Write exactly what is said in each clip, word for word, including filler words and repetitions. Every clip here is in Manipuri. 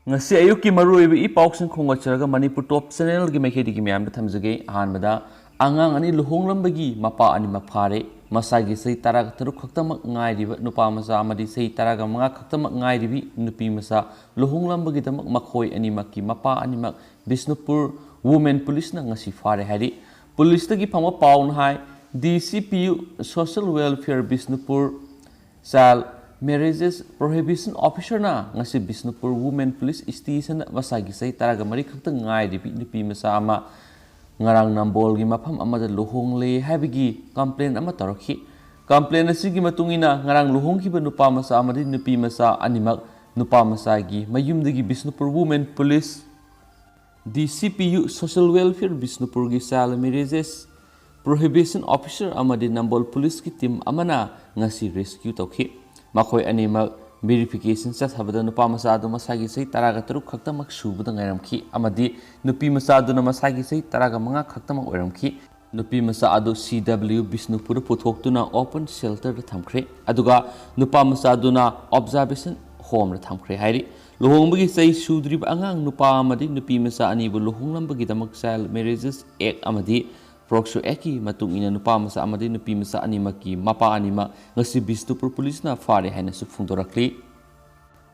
ꯉꯁꯤ ꯑꯌꯨꯛꯀꯤ ꯃꯔꯨꯑꯣꯏꯕ ꯏ ꯄꯥꯎꯁꯤꯡ ꯈꯣꯝꯒꯠꯆꯔꯒ ꯃꯅꯤꯄꯨꯔ ꯇꯣꯞ ꯆꯦꯅꯦꯜꯒꯤ ꯃꯥꯏꯀꯩꯗꯒꯤ ꯃꯌꯥꯝꯗ ꯊꯝꯖꯒꯦ꯫ ꯑꯍꯥꯟꯕꯗ, ꯑꯉꯥꯡ ꯑꯅꯤ ꯂꯨꯍꯣꯡꯂꯝꯕꯒꯤ ꯃꯄꯥ ꯑꯅꯤꯃꯛ ꯐꯥꯔꯦ꯫ ꯃꯁꯥꯒꯤ ꯆꯍꯤ ꯇꯔꯥꯇꯔꯨꯛ ꯈꯛꯇꯃꯛ ꯉꯥꯏꯔꯤꯕ ꯅꯨꯄꯥ ꯃꯆꯥ ꯑꯃꯗꯤ ꯆꯍꯤ ꯇꯔꯥꯃꯉꯥ ꯈꯛꯇꯃꯛ ꯉꯥꯏꯔꯤꯕꯤ ꯅꯨꯄꯤ ꯃꯆꯥ ꯂꯨꯍꯣꯡꯂꯝꯕꯒꯤꯗꯃꯛ ꯃꯈꯣꯏ ꯑꯅꯤꯃꯛꯀꯤ ꯃꯄꯥ ꯑꯅꯤꯃꯛ ꯕꯤꯁꯅꯨꯄꯨꯔ ꯋꯨꯃꯦꯟ ꯄꯨꯂꯤꯁꯅ ꯉꯁꯤ ꯐꯥꯔꯦ ꯍꯥꯏꯔꯤ꯫ ꯄꯨꯂꯤꯁꯇꯒꯤ ꯐꯪꯕ ꯄꯥꯎꯅ ꯍꯥꯏ, D C P U, Social Welfare Bishnupur, Child Marriages Prohibition Officerꯅ ꯉꯁꯤ ꯕꯤꯁꯅꯨꯄꯨꯔ ꯋꯨꯃꯦꯟ ꯄꯨꯂꯤꯁ ꯁ꯭ꯇꯦꯁꯟꯗ ꯃꯁꯥꯒꯤ ꯆꯍꯤ ꯇꯔꯥꯒ ꯃꯔꯤ ꯈꯛꯇ ꯉꯥꯏꯔꯤꯕꯤ ꯅꯨꯄꯤ ꯃꯆꯥ ꯑꯃ ꯉꯔꯥꯡ ꯅꯝꯕꯣꯜꯒꯤ ꯃꯐꯝ ꯑꯃꯗ ꯂꯨꯍꯣꯡꯂꯦ ꯍꯥꯏꯕꯒꯤ ꯀꯝꯄ꯭ꯂꯦꯟ ꯑꯃ ꯇꯧꯔꯛꯈꯤ꯫ ꯀꯝꯄ꯭ꯂꯦꯟ ꯑꯁꯤꯒꯤ ꯃꯇꯨꯡ ꯏꯟꯅ, ꯉꯔꯥꯡ ꯂꯨꯍꯣꯡꯈꯤꯕ ꯅꯨꯄꯥ ꯃꯆꯥ ꯑꯃꯗꯤ ꯅꯨꯄꯤ ꯃꯆꯥ ꯑꯅꯤꯃꯛ ꯅꯨꯄꯥ ꯃꯆꯥꯒꯤ ꯃꯌꯨꯝꯗꯒꯤ Bishnupur women police, D C P U, Social Welfare ꯕꯤꯁꯅꯨꯄꯨꯔꯒꯤ Child Marriages Prohibition Officer ꯑꯃꯗꯤ ꯅꯝꯕꯣꯜ ꯄꯨꯂꯤꯁꯀꯤ ꯇꯤꯝ ꯑꯃꯅ ꯉꯁꯤ ꯔꯦꯁꯀ꯭ꯌꯨ ꯇꯧꯈꯤ꯫ ꯃꯈꯣꯏ ꯑꯅꯤꯃꯛ ꯚꯦꯔꯤꯐꯤꯀꯦꯁꯟ ꯆꯠꯊꯕꯗ ꯅꯨꯄꯥ ꯃꯆꯥ ꯑꯗꯨ ꯃꯁꯥꯒꯤ ꯆꯍꯤ ꯇꯔꯥꯒ ꯇꯔꯨꯛ ꯈꯛꯇꯃꯛ ꯁꯨꯕꯗ ꯉꯥꯏꯔꯝꯈꯤ ꯑꯃꯗꯤ ꯅꯨꯄꯤ ꯃꯆꯥ ꯑꯗꯨꯅ ꯃꯁꯥꯒꯤ ꯆꯍꯤ ꯇꯔꯥꯒ ꯃꯉꯥ ꯈꯛꯇꯃꯛ ꯑꯣꯏꯔꯝꯈꯤ꯫ ꯅꯨꯄꯤ ꯃꯆꯥ ꯑꯗꯨ ꯁꯤ ꯗꯕ꯭ꯂꯤꯎ ꯕꯤꯁꯅꯨꯄꯨꯔꯗ ꯄꯨꯊꯣꯛꯇꯨꯅ ꯑꯣꯄꯟ ꯁꯦꯜꯇꯔꯗ ꯊꯝꯈ꯭ꯔꯦ, ꯑꯗꯨꯒ ꯅꯨꯄꯥ ꯃꯆꯥ ꯑꯗꯨꯅ ꯑꯣꯕꯖꯥꯔꯕꯦꯁꯟ ꯍꯣꯝꯗ ꯊꯝꯈ꯭ꯔꯦ ꯍꯥꯏꯔꯤ꯫ ꯂꯨꯍꯣꯡꯕꯒꯤ ꯆꯍꯤ ꯁꯨꯗ꯭ꯔꯤꯕ ꯑꯉꯥꯡ ꯅꯨꯄꯥ ꯑꯃꯗꯤ ꯅꯨꯄꯤ ꯃꯆꯥ ꯑꯅꯤꯕꯨ ꯂꯨꯍꯣꯡꯂꯝꯕꯒꯤꯗꯃꯛ Child Marriages Act ꯑꯃꯗꯤ ꯄꯣꯛꯁꯣ ꯑꯦꯛꯀꯤ ꯃꯇꯨꯡ ꯏꯟꯅ ꯅꯨꯄꯥ ꯃꯆꯥ ꯑꯃꯗꯤ ꯅꯨꯄꯤ ꯃꯆꯥ ꯑꯅꯤꯃꯛꯀꯤ ꯃꯄꯥ ꯑꯅꯤꯃꯛ ꯉꯁꯤ ꯕꯤꯁꯅꯨꯄꯨꯔ ꯄꯨꯂꯤꯁꯅ ꯐꯥꯔꯦ ꯍꯥꯏꯅꯁꯨ ꯐꯣꯡꯗꯣꯔꯛꯂꯤ꯫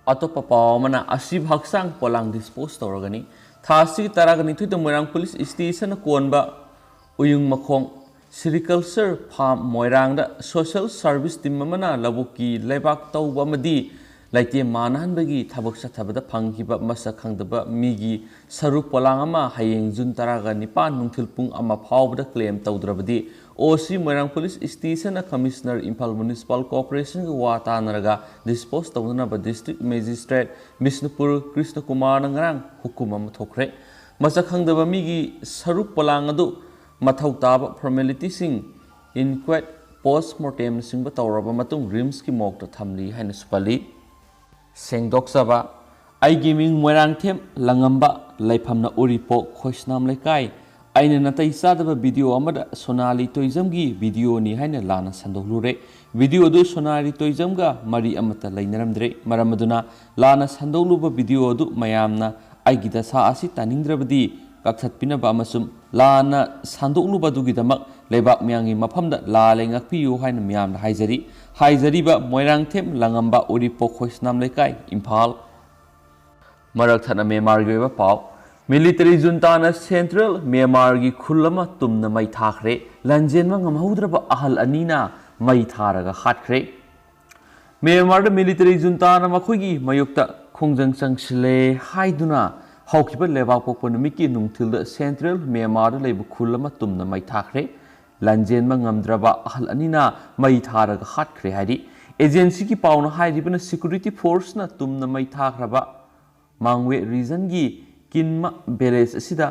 ꯑꯇꯣꯞꯄ ꯄꯥꯎ ꯑꯃꯅ, ꯑꯁꯤꯕ ꯍꯛꯆꯥꯡ ꯄꯣꯂꯥꯡ ꯗꯤꯁꯄꯣꯖ ꯇꯧꯔꯒꯅꯤ꯫ ꯊꯥ ꯑꯁꯤꯒꯤ ꯇꯔꯥꯒ ꯅꯤꯊꯣꯏꯗ ꯃꯣꯏꯔꯥꯡ ꯄꯨꯂꯤꯁ ꯁ꯭ꯇꯦꯁꯟꯅ ꯀꯣꯟꯕ ꯎꯌꯨꯡ ꯃꯈꯣꯡ ꯁꯤꯔꯤꯀꯜꯆꯔ ꯐꯥꯝ ꯃꯣꯏꯔꯥꯡꯗ ꯁꯣꯁꯤꯌꯦꯜ ꯁꯥꯔꯚꯤꯁ ꯇꯤꯝ ꯑꯃꯅ ꯂꯧꯕꯨꯛꯀꯤ ꯂꯩꯕꯥꯛ ꯇꯧꯕ ꯑꯃꯗꯤ ꯂꯩꯇꯦꯝ ꯃꯥꯟꯅꯍꯟꯕꯒꯤ ꯊꯕꯛ ꯆꯠꯊꯕꯗ ꯐꯪꯈꯤꯕ ꯃꯁꯛ ꯈꯪꯗꯕ ꯃꯤꯒꯤ ꯁꯔꯨ ꯄꯣꯂꯥꯡ ꯑꯃ ꯍꯌꯦꯡ ꯖꯨꯟ ꯇꯔꯥꯒ ꯅꯤꯄꯥꯟ ꯅꯨꯡꯊꯤꯜ ꯄꯨꯡ ꯑꯃ ꯐꯥꯎꯕꯗ ꯀ꯭ꯂꯦꯝ ꯇꯧꯗ꯭ꯔꯕꯗꯤ ꯑꯣ ꯁꯤ ꯃꯣꯏꯔꯥꯡ ꯄꯨꯂꯤꯁ ꯁ꯭ꯇꯦꯁꯟꯅ ꯀꯃꯤꯁꯅꯔ ꯏꯝꯐꯥꯜ ꯃ꯭ꯌꯨꯅꯤꯁꯤꯄꯥꯜ ꯀꯣꯔꯄꯣꯔꯦꯁꯟꯒ ꯋꯥ ꯇꯥꯅꯔꯒ ꯗꯤꯁꯄꯣꯖ ꯇꯧꯅꯅꯕ ꯗꯤꯁꯇ꯭ꯔꯤꯛ ꯃꯦꯖꯤꯁꯇ꯭ꯔꯦꯠ ꯕꯤꯁꯅꯨꯄꯨꯔ ꯀ꯭ꯔꯤꯁꯅꯀꯨꯃꯥꯔꯅ ꯉꯔꯥꯡ ꯍꯨꯀꯨꯝ ꯑꯃ ꯊꯣꯛꯈ꯭ꯔꯦ꯫ ꯃꯁꯛ ꯈꯪꯗꯕ ꯃꯤꯒꯤ ꯁꯔꯨ ꯄꯣꯂꯥꯡ ꯑꯗꯨ ꯃꯊꯧ ꯇꯥꯕ ꯐꯣꯔꯃꯦꯂꯤꯇꯤꯁꯤꯡ, ꯏꯟꯀ꯭ꯋꯦꯠ, ꯄꯣꯁ ꯃꯣꯔꯇꯦꯝꯅꯆꯤꯡꯕ ꯇꯧꯔꯕ ꯃꯇꯨꯡ ꯔꯤꯝꯁꯀꯤ ꯃꯣꯔꯒꯇ ꯊꯝꯂꯤ ꯍꯥꯏꯅꯁꯨ ꯄꯜꯂꯤ꯫ ꯁꯦꯡꯗꯣꯛꯆꯕ, ꯑꯩꯒꯤ ꯃꯤꯡ ꯃꯣꯏꯔꯥꯡꯊꯦꯝ ꯂꯪꯉꯝꯕ, ꯂꯩꯐꯝꯅ ꯎꯔꯤꯄꯣꯛ ꯈꯣꯏꯁꯅꯥꯝ ꯂꯩꯀꯥꯏ꯫ ꯑꯩꯅ ꯅꯥꯇꯩ ꯆꯥꯗꯕ ꯚꯤꯗꯤꯑꯣ ꯑꯃꯗ ꯁꯣꯅꯥꯂꯤ ꯇꯣꯏꯖꯝꯒꯤ ꯚꯤꯗꯤꯑꯣꯅꯤ ꯍꯥꯏꯅ ꯂꯥꯟꯅ ꯁꯟꯗꯣꯛꯂꯨꯔꯦ꯫ ꯚꯤꯗꯤꯑꯣ ꯑꯗꯨ ꯁꯣꯅꯥꯂꯤ ꯇꯣꯏꯖꯝꯒ ꯃꯔꯤ ꯑꯃꯠꯇ ꯂꯩꯅꯔꯝꯗ꯭ꯔꯦ꯫ ꯃꯔꯝ ꯑꯗꯨꯅ ꯂꯥꯟꯅ ꯁꯟꯗꯣꯛꯂꯨꯕ ꯚꯤꯗꯤꯑꯣ ꯑꯗꯨ ꯃꯌꯥꯝꯅ ꯑꯩꯒꯤ ꯗꯁꯥ ꯑꯁꯤ ꯇꯥꯅꯤꯡꯗ꯭ꯔꯕꯗꯤ ꯀꯛꯊꯠꯄꯤꯅꯕ ꯑꯃꯁꯨꯡ ꯂꯥꯟꯅ ꯁꯟꯗꯣꯛꯂꯨꯕ ꯑꯗꯨꯒꯤꯗꯃꯛ ꯂꯩꯕꯥꯛ ꯃꯤꯌꯥꯝꯒꯤ ꯃꯐꯝꯗ ꯂꯥꯜꯂꯦ ꯉꯥꯛꯄꯤꯌꯨ ꯍꯥꯏꯅ ꯃꯤꯌꯥꯝꯗ ꯍꯥꯏꯖꯔꯤ꯫ ꯍꯥꯏꯖꯔꯤꯕ ꯃꯣꯏꯔꯥꯡꯊꯦꯝ ꯂꯪꯉꯝꯕ ꯎꯔꯤꯄꯣꯛ ꯈꯣꯏꯁꯅꯥꯝ ꯂꯩꯀꯥꯏ, ꯏꯝꯐꯥꯜ꯫ ꯃꯔꯛ ꯊꯠꯅ ꯃ꯭ꯌꯥꯟꯃꯥꯔꯒꯤ ꯑꯣꯏꯕ ꯄꯥꯎ꯫ ꯃꯤꯂꯤꯇꯔꯤ ꯖꯨꯟꯇꯥꯅ ꯁꯦꯟꯇ꯭ꯔꯦꯜ ꯃ꯭ꯌꯥꯟꯃꯥꯔꯒꯤ ꯈꯨꯜ ꯑꯃ ꯇꯨꯝꯅ ꯃꯩ ꯊꯥꯈ꯭ꯔꯦ꯫ ꯂꯥꯟꯖꯦꯟꯕ ꯉꯝꯍꯧꯗ꯭ꯔꯕ ꯑꯍꯜ ꯑꯅꯤꯅ ꯃꯩ ꯊꯥꯔꯒ ꯍꯥꯠꯈ꯭ꯔꯦ꯫ ꯃ꯭ꯌꯥꯟꯃꯥꯔꯗ ꯃꯤꯂꯤꯇꯔꯤ ꯖꯨꯟꯇꯥꯅ ꯃꯈꯣꯏꯒꯤ ꯃꯥꯌꯣꯛꯇ ꯈꯣꯡꯖꯪ ꯆꯪꯁꯤꯜꯂꯦ ꯍꯥꯏꯗꯨꯅ ꯍꯧꯈꯤꯕ ꯂꯩꯕꯥꯛꯄꯣꯛꯄ ꯅꯨꯃꯤꯠꯀꯤ ꯅꯨꯡꯊꯤꯜꯗ ꯁꯦꯟꯇ꯭ꯔꯦꯜ ꯃ꯭ꯌꯥꯟꯃꯥꯔꯗ ꯂꯩꯕ ꯈꯨꯜ ꯑꯃ ꯇꯨꯝꯅ ꯃꯩ ꯊꯥꯈ꯭ꯔꯦ꯫ ꯂꯥꯟꯖꯦꯟꯕ ꯉꯝꯗ꯭ꯔꯕ ꯑꯍꯜ ꯑꯅꯤꯅ ꯃꯩ ꯊꯥꯔꯒ ꯍꯥꯠꯈ꯭ꯔꯦ ꯍꯥꯏꯔꯤ꯫ ꯑꯦꯖꯦꯟꯁꯤꯒꯤ ꯄꯥꯎꯅ ꯍꯥꯏꯔꯤꯕꯅ ꯁꯦꯀ꯭ꯌꯨꯔꯤꯇꯤ ꯐꯣꯔꯁꯅ ꯇꯨꯝꯅ ꯃꯩ ꯊꯥꯈ꯭ꯔꯕ ꯃꯥꯡꯋꯦ ꯔꯤꯖꯟꯒꯤ ꯀꯤꯟꯃ ꯚꯤꯂꯦꯖ ꯑꯁꯤꯗ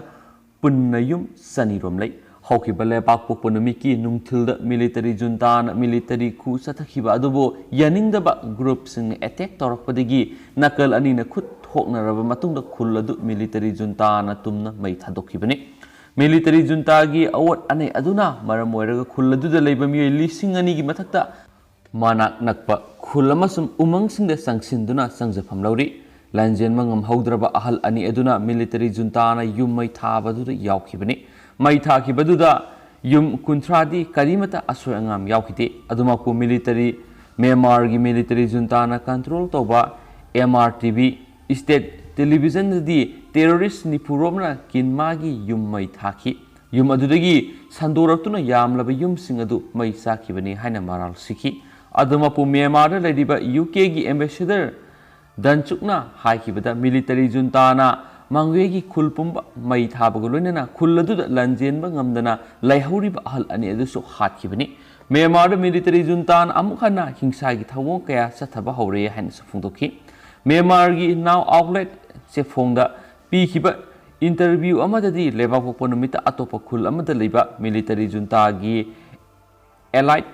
ꯄꯨꯟꯅ ꯌꯨꯝ ꯆꯅꯤꯔꯣꯝ ꯂꯩ꯫ ꯍꯧꯈꯤꯕ ꯂꯩꯕꯥꯛꯄꯣꯛꯄ ꯅꯨꯃꯤꯠꯀꯤ ꯅꯨꯡꯊꯤꯜꯗ ꯃꯤꯂꯤꯇꯔꯤ ꯖꯨꯟꯇꯥꯅ ꯃꯤꯂꯤꯇꯔꯤ ꯈꯨ ꯆꯠꯊꯈꯤꯕ ꯑꯗꯨꯕꯨ ꯌꯥꯅꯤꯡꯗꯕ ꯒ꯭ꯔꯨꯞꯁꯤꯡꯅ ꯑꯦꯇꯦꯛ ꯇꯧꯔꯛꯄꯗꯒꯤ ꯅꯥꯀꯜ ꯑꯅꯤꯅ ꯈꯨꯠ ꯊꯣꯛꯅꯔꯕ ꯃꯇꯨꯡꯗ ꯈꯨꯜ ꯑꯗꯨ ꯃꯤꯂꯤꯇꯔꯤ ꯖꯨꯟꯇꯥꯅ ꯇꯨꯝꯅ ꯃꯩ ꯊꯥꯗꯣꯛꯈꯤꯕꯅꯤ꯫ ꯃꯤꯂꯤꯇꯔꯤ ꯖꯨꯟꯇꯥꯒꯤ ꯑꯋꯣꯠ ꯑꯅꯩ ꯑꯗꯨꯅ ꯃꯔꯝ ꯑꯣꯏꯔꯒ ꯈꯨꯜ ꯑꯗꯨꯗ ꯂꯩꯕ ꯃꯤꯑꯣꯏ ꯂꯤꯁꯤꯡ ꯑꯅꯤꯒꯤ ꯃꯊꯛꯇ ꯃꯅꯥꯛ ꯅꯛꯄ ꯈꯨꯜ ꯑꯃꯁꯨꯡ ꯎꯃꯪꯁꯤꯡꯗ ꯆꯪꯁꯤꯟꯗꯨꯅ ꯆꯪꯖꯐꯝ ꯂꯧꯔꯤ꯫ ꯂꯥꯟꯖꯦꯟꯕ ꯉꯝꯍꯧꯗ꯭ꯔꯕ ꯑꯍꯜ ꯑꯅꯤ ꯑꯗꯨꯅ ꯃꯤꯂꯤꯇꯔꯤ ꯖꯨꯟꯇꯥꯅ ꯌꯨꯝ ꯃꯩ ꯊꯥꯕꯗꯨꯗ ꯌꯥꯎꯈꯤꯕꯅꯤ꯫ ꯃꯩ ꯊꯥꯈꯤꯕꯗꯨꯗ ꯌꯨꯝ ꯀꯨꯟꯊ꯭ꯔꯥꯗꯤ ꯀꯔꯤꯃꯠꯇ ꯑꯁꯣꯏ ꯑꯉꯥꯝ ꯌꯥꯎꯈꯤꯗꯦ꯫ ꯑꯗꯨꯃꯛꯄꯨ ꯃꯤꯂꯤꯇꯔꯤ, ꯃ꯭ꯌꯥꯟꯃꯥꯔꯒꯤ ꯃꯤꯂꯤꯇꯔꯤ ꯖꯨꯟꯇꯥꯅ ꯀꯟꯇ꯭ꯔꯣꯜ ꯇꯧꯕ M R T V state ꯇꯦꯂꯤꯚꯤꯖꯟꯗꯗꯤ ꯇꯦꯔꯣꯔꯤꯁ ꯅꯤꯐꯨꯔꯣꯝꯅ ꯀꯤꯟꯃꯥꯒꯤ ꯌꯨꯝ ꯃꯩ ꯊꯥꯈꯤ꯫ ꯌꯨꯝ ꯑꯗꯨꯗꯒꯤ ꯁꯟꯗꯣꯔꯛꯇꯨꯅ ꯌꯥꯝꯂꯕ ꯌꯨꯝꯁꯤꯡ ꯑꯗꯨ ꯃꯩ ꯆꯥꯛꯈꯤꯕꯅꯤ ꯍꯥꯏꯅ ꯃꯔꯥꯜ ꯁꯤꯈꯤ꯫ ꯑꯗꯨꯃꯛꯄꯨ ꯃ꯭ꯌꯥꯟꯃꯥꯔꯗ ꯂꯩꯔꯤꯕ ꯌꯨ ꯀꯦꯒꯤ ꯑꯦꯝꯕꯦꯁꯦꯗꯔ ꯗꯟꯆꯨꯛꯅ ꯍꯥꯏꯈꯤꯕꯗ ꯃꯤꯂꯤꯇꯔꯤ ꯖꯨꯟꯇꯥꯅ ꯃꯥꯡꯋꯦꯒꯤ ꯈꯨꯜ ꯄꯨꯝꯕ ꯃꯩ ꯊꯥꯕꯒ ꯂꯣꯏꯅꯅ ꯈꯨꯜ ꯑꯗꯨꯗ ꯂꯥꯟꯖꯦꯟꯕ ꯉꯝꯗꯅ ꯂꯩꯍꯧꯔꯤꯕ ꯑꯍꯜ ꯑꯅꯤ ꯑꯗꯨꯁꯨ ꯍꯥꯠꯈꯤꯕꯅꯤ꯫ ꯃ꯭ꯌꯥꯟꯃꯥꯔꯗ ꯃꯤꯂꯤꯇꯔꯤ ꯖꯨꯟꯇꯥꯅ ꯑꯃꯨꯛ ꯍꯟꯅ ꯍꯤꯡꯁꯥꯒꯤ ꯊꯧꯑꯣꯡ ꯀꯌꯥ ꯆꯠꯊꯕ ꯍꯧꯔꯦ ꯍꯥꯏꯅꯁꯨ ꯐꯣꯡꯗꯣꯛꯈꯤ꯫ ꯃ꯭ꯌꯥꯟꯃꯥꯔꯒꯤ ꯅꯥꯎ ꯑꯥꯎꯠꯂꯦꯠ ꯆꯦꯐꯣꯡꯗ ꯄꯤꯈꯤꯕ ꯏꯟꯇꯔꯚ꯭ꯌꯨ ꯑꯃꯗꯗꯤ ꯂꯩꯕꯥꯛꯄꯣꯛꯄ ꯅꯨꯃꯤꯠꯇ ꯑꯇꯣꯞꯄ ꯈꯨꯜ ꯑꯃꯗ ꯂꯩꯕ ꯃꯤꯂꯤꯇꯔꯤ ꯖꯨꯟꯇꯥꯒꯤ ꯑꯦꯂꯥꯏꯠ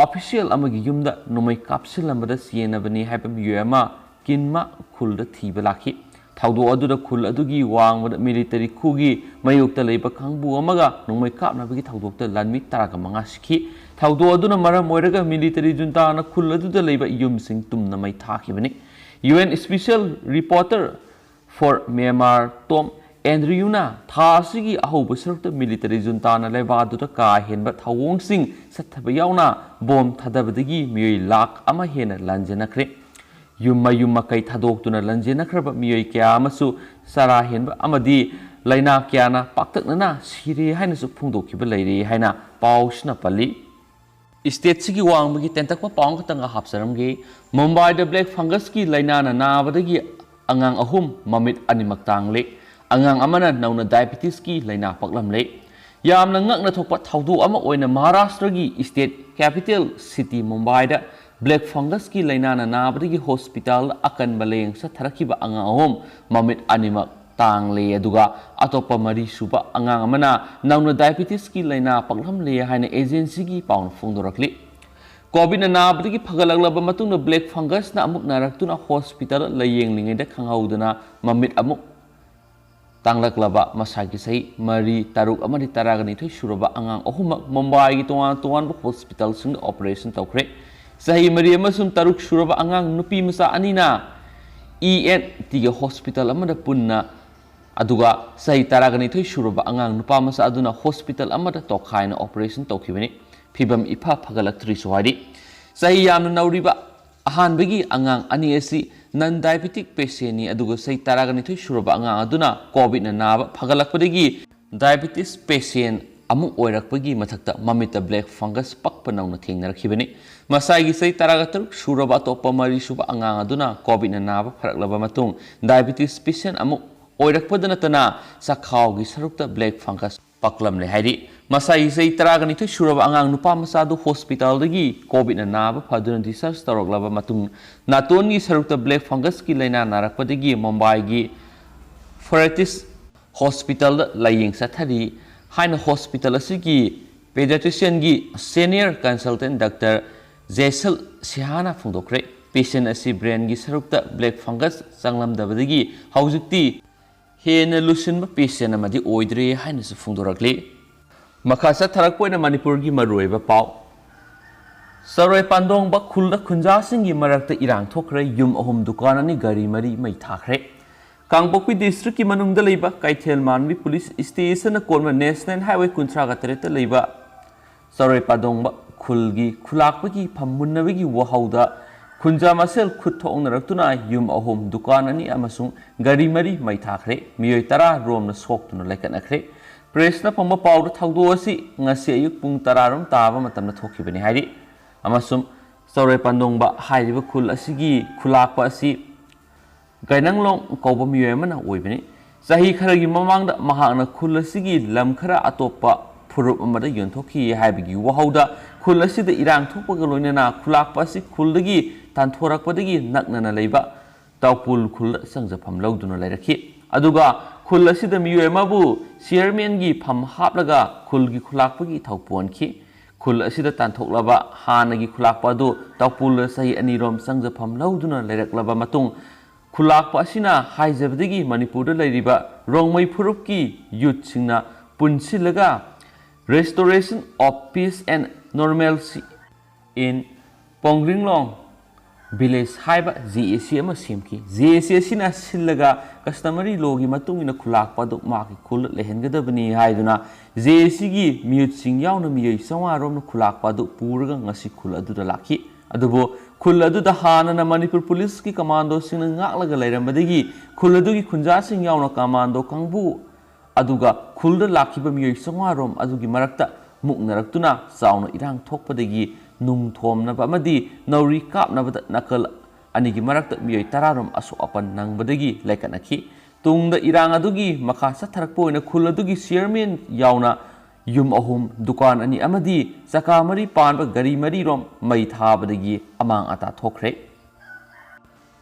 ꯑꯣꯐꯤꯁꯤꯌꯦꯜ ꯑꯃꯒꯤ ꯌꯨꯝꯗ ꯅꯣꯡꯃꯩ ꯀꯥꯞꯁꯤꯜꯂꯝꯕꯗ ꯆꯦꯟꯅꯕꯅꯤ ꯍꯥꯏꯕ ꯃꯤꯑꯣꯏ ꯑꯃ ꯀꯤꯟꯃꯥ ꯈꯨꯜꯗ ꯊꯤꯕ ꯂꯥꯛꯈꯤ꯫ ꯊꯧꯗꯣꯛ ꯑꯗꯨꯗ ꯈꯨꯜ ꯑꯗꯨꯒꯤ ꯋꯥꯡꯃꯗ ꯃꯤꯂꯤꯇꯔꯤ ꯈꯨꯒꯤ ꯃꯥꯌꯣꯛꯇ ꯂꯩꯕ ꯀꯥꯡꯕꯨ ꯑꯃꯒ ꯅꯣꯡꯃꯩ ꯀꯥꯞꯅꯕꯒꯤ ꯊꯧꯗꯣꯛꯇ ꯂꯥꯟꯃꯤ ꯇꯔꯥꯒ ꯃꯉꯥ ꯁꯤꯈꯤ꯫ ꯊꯧꯗꯣꯛ ꯑꯗꯨꯅ ꯃꯔꯝ ꯑꯣꯏꯔꯒ ꯃꯤꯂꯤꯇꯔꯤ ꯖꯨꯟꯇꯥꯅ ꯈꯨꯜ ꯑꯗꯨꯗ ꯂꯩꯕ ꯌꯨꯝꯁꯤꯡ ꯇꯨꯝꯅ ꯃꯩ ꯊꯥꯈꯤꯕꯅꯤ꯫ U N Special Reporter for Myanmar Tom Andrew-ꯅ ꯊꯥ ꯑꯁꯤꯒꯤ ꯑꯍꯧꯕ ꯁꯔꯨꯛꯇ ꯃꯤꯂꯤꯇꯔꯤ ꯖꯨꯟꯇꯥꯅ ꯂꯩꯕꯥꯛ ꯑꯗꯨꯗ ꯀꯥ ꯍꯦꯟꯕ ꯊꯧꯑꯣꯡꯁꯤꯡ ꯆꯠꯊꯕ ꯌꯥꯎꯅ ꯕꯣꯝ ꯊꯥꯗꯕꯗꯒꯤ ꯃꯤꯑꯣꯏ ꯂꯥꯈ ꯑꯃ ꯍꯦꯟꯅ ꯂꯥꯟꯖꯦꯟꯅꯈ꯭ꯔꯦ꯫ ꯌꯨꯝ ꯃꯌꯨꯝ ꯃꯀꯩ ꯊꯥꯗꯣꯛꯇꯨꯅ ꯂꯥꯟꯖꯦꯟꯅꯈ꯭ꯔꯕ ꯃꯤꯑꯣꯏ ꯀꯌꯥ ꯑꯃꯁꯨ ꯆꯔꯥ ꯍꯦꯟꯕ ꯑꯃꯗꯤ ꯂꯥꯏꯅꯥ ꯀꯌꯥꯅ ꯄꯥꯛꯇꯛꯅꯅ ꯁꯤꯔꯦ ꯍꯥꯏꯅꯁꯨ ꯐꯣꯡꯗꯣꯛꯈꯤꯕ ꯂꯩꯔꯦ ꯍꯥꯏꯅ ꯄꯥꯎꯁꯤꯅ ꯄꯜꯂꯤ꯫ State-ꯁꯤꯒꯤ ꯋꯥꯡꯃꯒꯤ ꯇꯦꯟꯇꯛꯄ ꯄꯥꯎ ꯑꯃꯈꯛꯇꯪꯒ ꯍꯥꯞꯆꯔꯝꯒꯦ꯫ ꯃꯨꯝꯕꯥꯏꯗ black fungus-ꯀꯤ ꯂꯥꯏꯅꯥꯅ ꯅꯥꯕꯗꯒꯤ ꯑꯉꯥꯡ ꯑꯍꯨꯝ ꯃꯃꯤꯠ ꯑꯅꯤꯃꯛ ꯇꯥꯡꯂꯦ꯫ ꯑꯉꯥꯡ ꯑꯃꯅ ꯅꯧꯅ diabetes-ꯀꯤ ꯂꯥꯏꯅꯥ ꯄꯛꯂꯝꯂꯦ꯫ ꯌꯥꯝꯅ ꯉꯛꯅ ꯊꯣꯛꯄ ꯊꯧꯗꯣꯛ ꯑꯃ ꯑꯣꯏꯅ ꯃꯍꯥꯔꯥꯁꯇ꯭ꯔꯒꯤ state capital city ꯃꯨꯝꯕꯥꯏꯗ black fungus-ꯀꯤ ꯂꯥꯏꯅꯥꯅ ꯅꯥꯕꯗꯒꯤ hospital ꯑꯀꯟꯕ ꯂꯥꯌꯦꯡ ꯆꯠꯊꯔꯛꯈꯤꯕ ꯑꯉꯥꯡ ꯑꯍꯨꯝ ꯃꯃꯤꯠ ꯑꯅꯤꯃꯛ ꯇꯥꯡꯂꯦ, ꯑꯗꯨꯒ ꯑꯇꯣꯞꯄ ꯃꯔꯤ ꯁꯨꯕ ꯑꯉꯥꯡ ꯑꯃꯅ ꯅꯧꯅ diabetes-ꯀꯤ ꯂꯥꯏꯅꯥ ꯄꯛꯂꯝꯂꯦ ꯍꯥꯏꯅ agency-ꯒꯤ ꯄꯥꯎꯅ ꯐꯣꯡꯗꯣꯔꯛꯂꯤ꯫ COVID-ꯅ ꯅꯥꯕꯗꯒꯤ ꯐꯒꯠꯂꯛꯂꯕ ꯃꯇꯨꯡꯗ black fungus-ꯅ ꯑꯃꯨꯛ ꯅꯥꯔꯛꯇꯨꯅ hospital ꯂꯥꯌꯦꯡꯂꯤꯉꯩꯗ ꯈꯪꯍꯧꯗꯅ ꯃꯃꯤꯠ ꯑꯃꯨꯛ ꯇꯥꯡꯂꯛꯂꯕ ꯃꯁꯥꯒꯤ ꯆꯍꯤ ꯃꯔꯤ, ꯇꯔꯨꯛ ꯑꯃꯗꯤ ꯇꯔꯥꯒ ꯅꯤꯊꯣꯏ ꯁꯨꯔꯕ ꯑꯉꯥꯡ ꯑꯍꯨꯝꯃꯛ ꯃꯨꯝꯕꯥꯏꯒꯤ ꯇꯣꯉꯥꯟ ꯇꯣꯉꯥꯟꯕ hospital-ꯁꯤꯡꯗ operation ꯇꯧꯈ꯭ꯔꯦ꯫ ꯆꯍꯤ ꯃꯔꯤ ꯑꯃꯁꯨꯡ ꯇꯔꯨꯛ ꯁꯨꯔꯕ ꯑꯉꯥꯡ ꯅꯨꯄꯤ ꯃꯆꯥ ꯑꯅꯤꯅ E N T-ꯒꯤ hospital ꯑꯃꯗ ꯄꯨꯟꯅ, ꯑꯗꯨꯒ ꯆꯍꯤ ꯇꯔꯥꯒ ꯅꯤꯊꯣꯏ ꯁꯨꯔꯕ ꯑꯉꯥꯡ ꯅꯨꯄꯥ ꯃꯆꯥ ꯑꯗꯨꯅ hospital ꯑꯃꯗ ꯇꯣꯈꯥꯏꯅ operation ꯇꯧꯈꯤꯕꯅꯤ꯫ ꯐꯤꯕꯝ ꯏꯐ ꯐꯒꯠꯂꯛꯇ꯭ꯔꯤꯁꯨ ꯍꯥꯏꯔꯤ꯫ ꯆꯍꯤ ꯌꯥꯝꯅ ꯅꯧꯔꯤꯕ ꯑꯍꯥꯟꯕꯒꯤ ꯑꯉꯥꯡ ꯑꯅꯤ ꯑꯁꯤ non diabetic patient-ꯅꯤ, ꯑꯗꯨꯒ ꯆꯍꯤ ꯇꯔꯥꯒ ꯅꯤꯊꯣꯏ ꯁꯨꯔꯕ ꯑꯉꯥꯡ ꯑꯗꯨꯅ COVID-ꯅ ꯅꯥꯕ ꯐꯒꯠꯂꯛꯄꯗꯒꯤ diabetes patient ꯑꯃꯨꯛ ꯑꯣꯏꯔꯛꯄꯒꯤ ꯃꯊꯛꯇ ꯃꯃꯤꯠꯇ black fungus ꯄꯛꯄ ꯅꯧꯅ ꯊꯦꯡꯅꯔꯛꯈꯤꯕꯅꯤ꯫ ꯃꯁꯥꯒꯤ ꯆꯍꯤ ꯇꯔꯥꯒ ꯇꯔꯨꯛ ꯁꯨꯔꯕ ꯑꯇꯣꯞꯄ ꯃꯔꯤ ꯁꯨꯕ ꯑꯉꯥꯡ ꯑꯗꯨꯅ COVID-ꯅ ꯅꯥꯕ ꯐꯔꯛꯂꯕ ꯃꯇꯨꯡ diabetes patient ꯑꯃꯨꯛ ꯑꯣꯏꯔꯛꯄꯗ ꯅꯠꯇꯅ ꯆꯈꯥꯎꯒꯤ ꯁꯔꯨꯛꯇ black fungus ꯄꯛꯂꯝꯂꯦ ꯍꯥꯏꯔꯤ꯫ ꯃꯁꯥꯒꯤ ꯆꯍꯤ ꯇꯔꯥꯒ ꯅꯤꯊꯣꯏ ꯁꯨꯔꯕ ꯑꯉꯥꯡ ꯅꯨꯄꯥ ꯃꯆꯥꯗꯨ hospital-ꯗꯒꯤ COVID-ꯅ ꯅꯥꯕ ꯐꯗꯨꯅ discharge ꯇꯧꯔꯛꯂꯕ ꯃꯇꯨꯡ ꯅꯥꯇꯣꯟꯒꯤ ꯁꯔꯨꯛꯇ black fungus-ꯀꯤ ꯂꯥꯏꯅꯥ ꯅꯥꯔꯛꯄꯗꯒꯤ ꯃꯨꯝꯕꯥꯏꯒꯤ Fortis hospital-ꯗ ꯂꯥꯌꯦꯡ ꯆꯠꯊꯔꯤ ꯍꯥꯏꯅ hospital ꯑꯁꯤꯒꯤ pediatrician-ꯒꯤ senior consultant Doctor Jaisal Sehana ꯐꯣꯡꯗꯣꯛꯈ꯭ꯔꯦ꯫ Patient ꯑꯁꯤ brainꯒꯤ ꯁꯔꯨꯛꯇ black fungus ꯆꯪꯂꯝꯗꯕꯗꯒꯤ ꯍꯧꯖꯤꯛꯇꯤ ꯍꯦꯟꯅ ꯂꯨꯁꯤꯟꯕ patient ꯑꯃꯗꯤ ꯑꯣꯏꯗ꯭ꯔꯦ ꯍꯥꯏꯅꯁꯨ ꯐꯣꯡꯗꯣꯔꯛꯂꯤ꯫ ꯃꯈꯥ ꯆꯠꯊꯔꯛꯄ ꯑꯣꯏꯅ ꯃꯅꯤꯄꯨꯔꯒꯤ ꯃꯔꯨꯑꯣꯏꯕ ꯄꯥꯎ꯫ ꯆꯔꯣꯏ ꯄꯥꯟꯗꯣꯡꯕ ꯈꯨꯜꯗ ꯈꯨꯟꯖꯥꯁꯤꯡꯒꯤ ꯃꯔꯛꯇ ꯏꯔꯥꯡ ꯊꯣꯛꯈ꯭ꯔꯦ, ꯌꯨꯝ ꯑꯍꯨꯝ, ꯗꯨꯀꯥꯟ ꯑꯅꯤ, ꯒꯥꯔꯤ ꯃꯔꯤ ꯃꯩ ꯊꯥꯈ꯭ꯔꯦ꯫ ꯀꯥꯡꯄꯣꯛꯄꯤ districtꯀꯤ ꯃꯅꯨꯡꯗ ꯂꯩꯕ ꯀꯩꯊꯦꯜ ꯃꯥꯟꯕꯤ police stationꯅ ꯀꯣꯟꯕ National Highway ꯀꯨꯟꯊ꯭ꯔꯥꯒ ꯇꯔꯦꯠꯇ ꯂꯩꯕ ꯆꯔꯣꯏ ꯄꯥꯗꯣꯡꯕ ꯈꯨꯜꯒꯤ ꯈꯨꯂꯥꯛꯄꯒꯤ ꯐꯝꯃꯨꯟꯅꯕꯒꯤ ꯋꯥꯍꯧꯗ ꯈꯨꯟꯖꯥ ꯃꯁꯦꯜ ꯈꯨꯠ ꯊꯣꯛꯅꯔꯛꯇꯨꯅ ꯌꯨꯝ ꯑꯍꯨꯝ, ꯗꯨꯀꯥꯟ ꯑꯅꯤ ꯑꯃꯁꯨꯡ ꯒꯥꯔꯤ ꯃꯔꯤ ꯃꯩ ꯊꯥꯈ꯭ꯔꯦ꯫ ꯃꯤꯑꯣꯏ ꯇꯔꯥ ꯔꯣꯝꯅ ꯁꯣꯛꯇꯨꯅ ꯂꯩꯈꯠꯅꯈ꯭ꯔꯦ꯫ Pressꯅ ꯐꯪꯕ ꯄꯥꯎꯗ ꯊꯧꯗꯣꯛ ꯑꯁꯤ ꯉꯁꯤ ꯑꯌꯨꯛ ꯄꯨꯡ ꯇꯔꯥ ꯔꯣꯝ ꯇꯥꯕ ꯃꯇꯝꯗ ꯊꯣꯛꯈꯤꯕꯅꯤ ꯍꯥꯏꯔꯤ꯫ ꯑꯃꯁꯨꯡ ꯆꯔꯣꯏ ꯄꯥꯟꯗꯣꯡꯕ ꯍꯥꯏꯔꯤꯕ ꯈꯨꯜ ꯑꯁꯤꯒꯤ ꯈꯨꯂꯥꯛꯄ ꯑꯁꯤ ꯒꯥꯏꯅꯪꯂꯣꯡ ꯀꯧꯕ ꯃꯤꯑꯣꯏ ꯑꯃꯅ ꯑꯣꯏꯕꯅꯤ꯫ ꯆꯍꯤ ꯈꯔꯒꯤ ꯃꯃꯥꯡꯗ ꯃꯍꯥꯛꯅ ꯈꯨꯜ ꯑꯁꯤꯒꯤ ꯂꯝ ꯈꯔ ꯑꯇꯣꯞꯄ ꯐꯨꯔꯨꯞ ꯑꯃꯗ ꯌꯣꯟꯊꯣꯛꯈꯤ ꯍꯥꯏꯕꯒꯤ ꯋꯥꯍꯧꯗ ꯈꯨꯜ ꯑꯁꯤꯗ ꯏꯔꯥꯡ ꯊꯣꯛꯄꯒ ꯂꯣꯏꯅꯅ ꯈꯨꯂꯥꯛꯄ ꯑꯁꯤ ꯈꯨꯜꯗꯒꯤ ꯇꯥꯟꯊꯣꯔꯛꯄꯗꯒꯤ ꯅꯛꯅꯅ ꯂꯩꯕ ꯇꯥꯎꯄꯨꯜ ꯈꯨꯜꯗ ꯆꯪꯖꯐꯝ ꯂꯧꯗꯨꯅ ꯂꯩꯔꯛꯈꯤ꯫ ꯑꯗꯨꯒ ꯈꯨꯜ ꯑꯁꯤꯗ ꯃꯤꯑꯣꯏ ꯑꯃꯕꯨ chairmanꯒꯤ ꯐꯝ ꯍꯥꯞꯂꯒ ꯈꯨꯜꯒꯤ ꯈꯨꯂꯥꯛꯄꯒꯤ ꯊꯧ ꯄꯣꯟꯈꯤ꯫ ꯈꯨꯜ ꯑꯁꯤꯗ ꯇꯥꯟꯊꯣꯛꯂꯕ ꯍꯥꯟꯅꯒꯤ ꯈꯨꯂꯥꯛꯄ ꯑꯗꯨ ꯇꯥꯎꯄꯨꯜꯗ ꯆꯍꯤ ꯑꯅꯤꯔꯣꯝ ꯆꯪꯖꯐꯝ ꯂꯧꯗꯨꯅ ꯂꯩꯔꯛꯂꯕ ꯃꯇꯨꯡ, ꯈꯨꯂꯥꯛꯄ ꯑꯁꯤꯅ ꯍꯥꯏꯖꯕꯗꯒꯤ ꯃꯅꯤꯄꯨꯔꯗ ꯂꯩꯔꯤꯕ ꯔꯣꯡꯃꯩ ꯐꯨꯔꯨꯞꯀꯤ youthꯁꯤꯡꯅ ꯄꯨꯟꯁꯤꯜꯂꯒ Restoration of Peace and Normalcy in ꯄꯣꯡꯒ꯭ꯔꯤꯡꯂꯣꯡ Village ꯍꯥꯏꯕ JAC ꯑꯃ ꯁꯦꯝꯈꯤ꯫ JAC ꯑꯁꯤꯅ ꯁꯤꯜꯂꯒ customary lawꯒꯤ ꯃꯇꯨꯡ ꯏꯟꯅ ꯈꯨꯂꯥꯛꯄ ꯑꯗꯨ ꯃꯍꯥꯛꯀꯤ ꯈꯨꯜꯗ ꯂꯩꯍꯟꯒꯗꯕꯅꯤ ꯍꯥꯏꯗꯨꯅ JACꯒꯤ ꯃꯤꯍꯨꯠꯁꯤꯡ ꯌꯥꯎꯅ ꯃꯤꯑꯣꯏ ꯆꯥꯝꯃꯉꯥ ꯔꯣꯝꯅ ꯈꯨꯂꯥꯛꯄ ꯑꯗꯨ ꯄꯨꯔꯒ ꯉꯁꯤ ꯈꯨꯜ ꯑꯗꯨꯗ ꯂꯥꯛꯈꯤ꯫ ꯑꯗꯨꯕꯨ ꯈꯨꯜ ꯑꯗꯨꯗ ꯍꯥꯟꯅꯅ ꯃꯅꯤꯄꯨꯔ policeꯀꯤ commandoꯁꯤꯡꯅ ꯉꯥꯛꯂꯒ ꯂꯩꯔꯝꯕꯗꯒꯤ ꯈꯨꯜ ꯑꯗꯨꯒꯤ ꯈꯨꯟꯖꯥꯁꯤꯡ ꯌꯥꯎꯅ commando ꯀꯥꯡꯕꯨ ꯑꯗꯨꯒ ꯈꯨꯜꯗ ꯂꯥꯛꯈꯤꯕ ꯃꯤꯑꯣꯏ ꯆꯥꯝꯃꯉꯥ ꯔꯣꯝ ꯑꯗꯨꯒꯤ ꯃꯔꯛꯇ ꯃꯨꯛꯅꯔꯛꯇꯨꯅ ꯆꯥꯎꯅ ꯏꯔꯥꯡ ꯊꯣꯛꯄꯗꯒꯤ ꯅꯨꯡ ꯊꯣꯝꯅꯕ ꯑꯃꯗꯤ ꯅꯥꯎꯔꯤ ꯀꯥꯞꯅꯕꯗ ꯅꯥꯀꯜ ꯑꯅꯤꯒꯤ ꯃꯔꯛꯇ ꯃꯤꯑꯣꯏ ꯇꯔꯥ ꯔꯣꯝ ꯑꯁꯣꯛ ꯑꯄꯟ ꯅꯪꯕꯗꯒꯤ ꯂꯩꯈꯠꯅꯈꯤ꯫ ꯇꯨꯡꯗ ꯏꯔꯥꯡ ꯑꯗꯨꯒꯤ ꯃꯈꯥ ꯆꯠꯊꯔꯛꯄ ꯑꯣꯏꯅ ꯈꯨꯜ ꯑꯗꯨꯒꯤ chairman ꯌꯥꯎꯅ ꯌꯨꯝ ꯑꯍꯨꯝ, ꯗꯨꯀꯥꯟ ꯑꯅꯤ ꯑꯃꯗꯤ ꯆꯀꯥ ꯃꯔꯤ ꯄꯥꯟꯕ ꯒꯥꯔꯤ ꯃꯔꯤ ꯔꯣꯝ ꯃꯩ ꯊꯥꯕꯗꯒꯤ ꯑꯃꯥꯡ ꯑꯇꯥ ꯊꯣꯛꯈ꯭ꯔꯦ꯫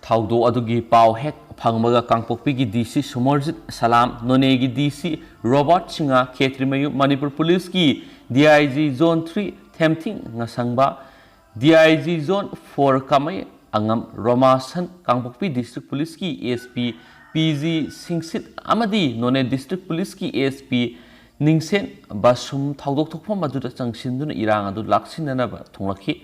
ꯊꯧꯗꯣꯛ ꯑꯗꯨꯒꯤ ꯄꯥꯎ ꯍꯦꯛ ꯐꯪꯕꯒ ꯀꯥꯡꯄꯣꯛꯄꯤꯒꯤ DC ꯁꯨꯃꯔꯖꯤꯠ ꯁꯂꯥꯝ, ꯅꯣꯅꯦꯒꯤ DC ꯔꯣꯕꯥꯔꯠ ꯁꯤꯡꯍ, ꯈꯦꯇ꯭ꯔꯤꯃꯌꯨꯝ ꯃꯅꯤꯄꯨꯔ policeꯀꯤ DIG Zone three ꯊꯦꯝꯊꯤꯡ ꯉꯁꯪꯕ, DIG Zone four ꯀꯥꯃꯩ ꯑꯉꯝ ꯔꯣꯃꯥꯁꯟ, ꯀꯥꯡꯄꯣꯛꯄꯤ ꯗꯤꯁꯇ꯭ꯔꯤꯛ ꯄꯨꯂꯤꯁꯀꯤ ꯑꯦꯁ ꯄꯤ ꯄꯤ ꯖꯤ ꯁꯤꯡꯁꯤꯠ ꯑꯃꯗꯤ ꯅꯣꯅꯦ ꯗꯤꯁꯇ꯭ꯔꯤꯛ ꯄꯨꯂꯤꯁꯀꯤ ꯑꯦꯁ ꯄꯤ ꯅꯤꯡꯁꯦꯟ ꯕꯥꯁꯨꯝ ꯊꯧꯗꯣꯛ ꯊꯣꯛꯐꯝ ꯑꯗꯨꯗ ꯆꯪꯁꯤꯟꯗꯨꯅ ꯏꯔꯥꯡ ꯑꯗꯨ ꯂꯥꯛꯁꯤꯟꯅꯅꯕ ꯊꯣꯡꯂꯛꯈꯤ꯫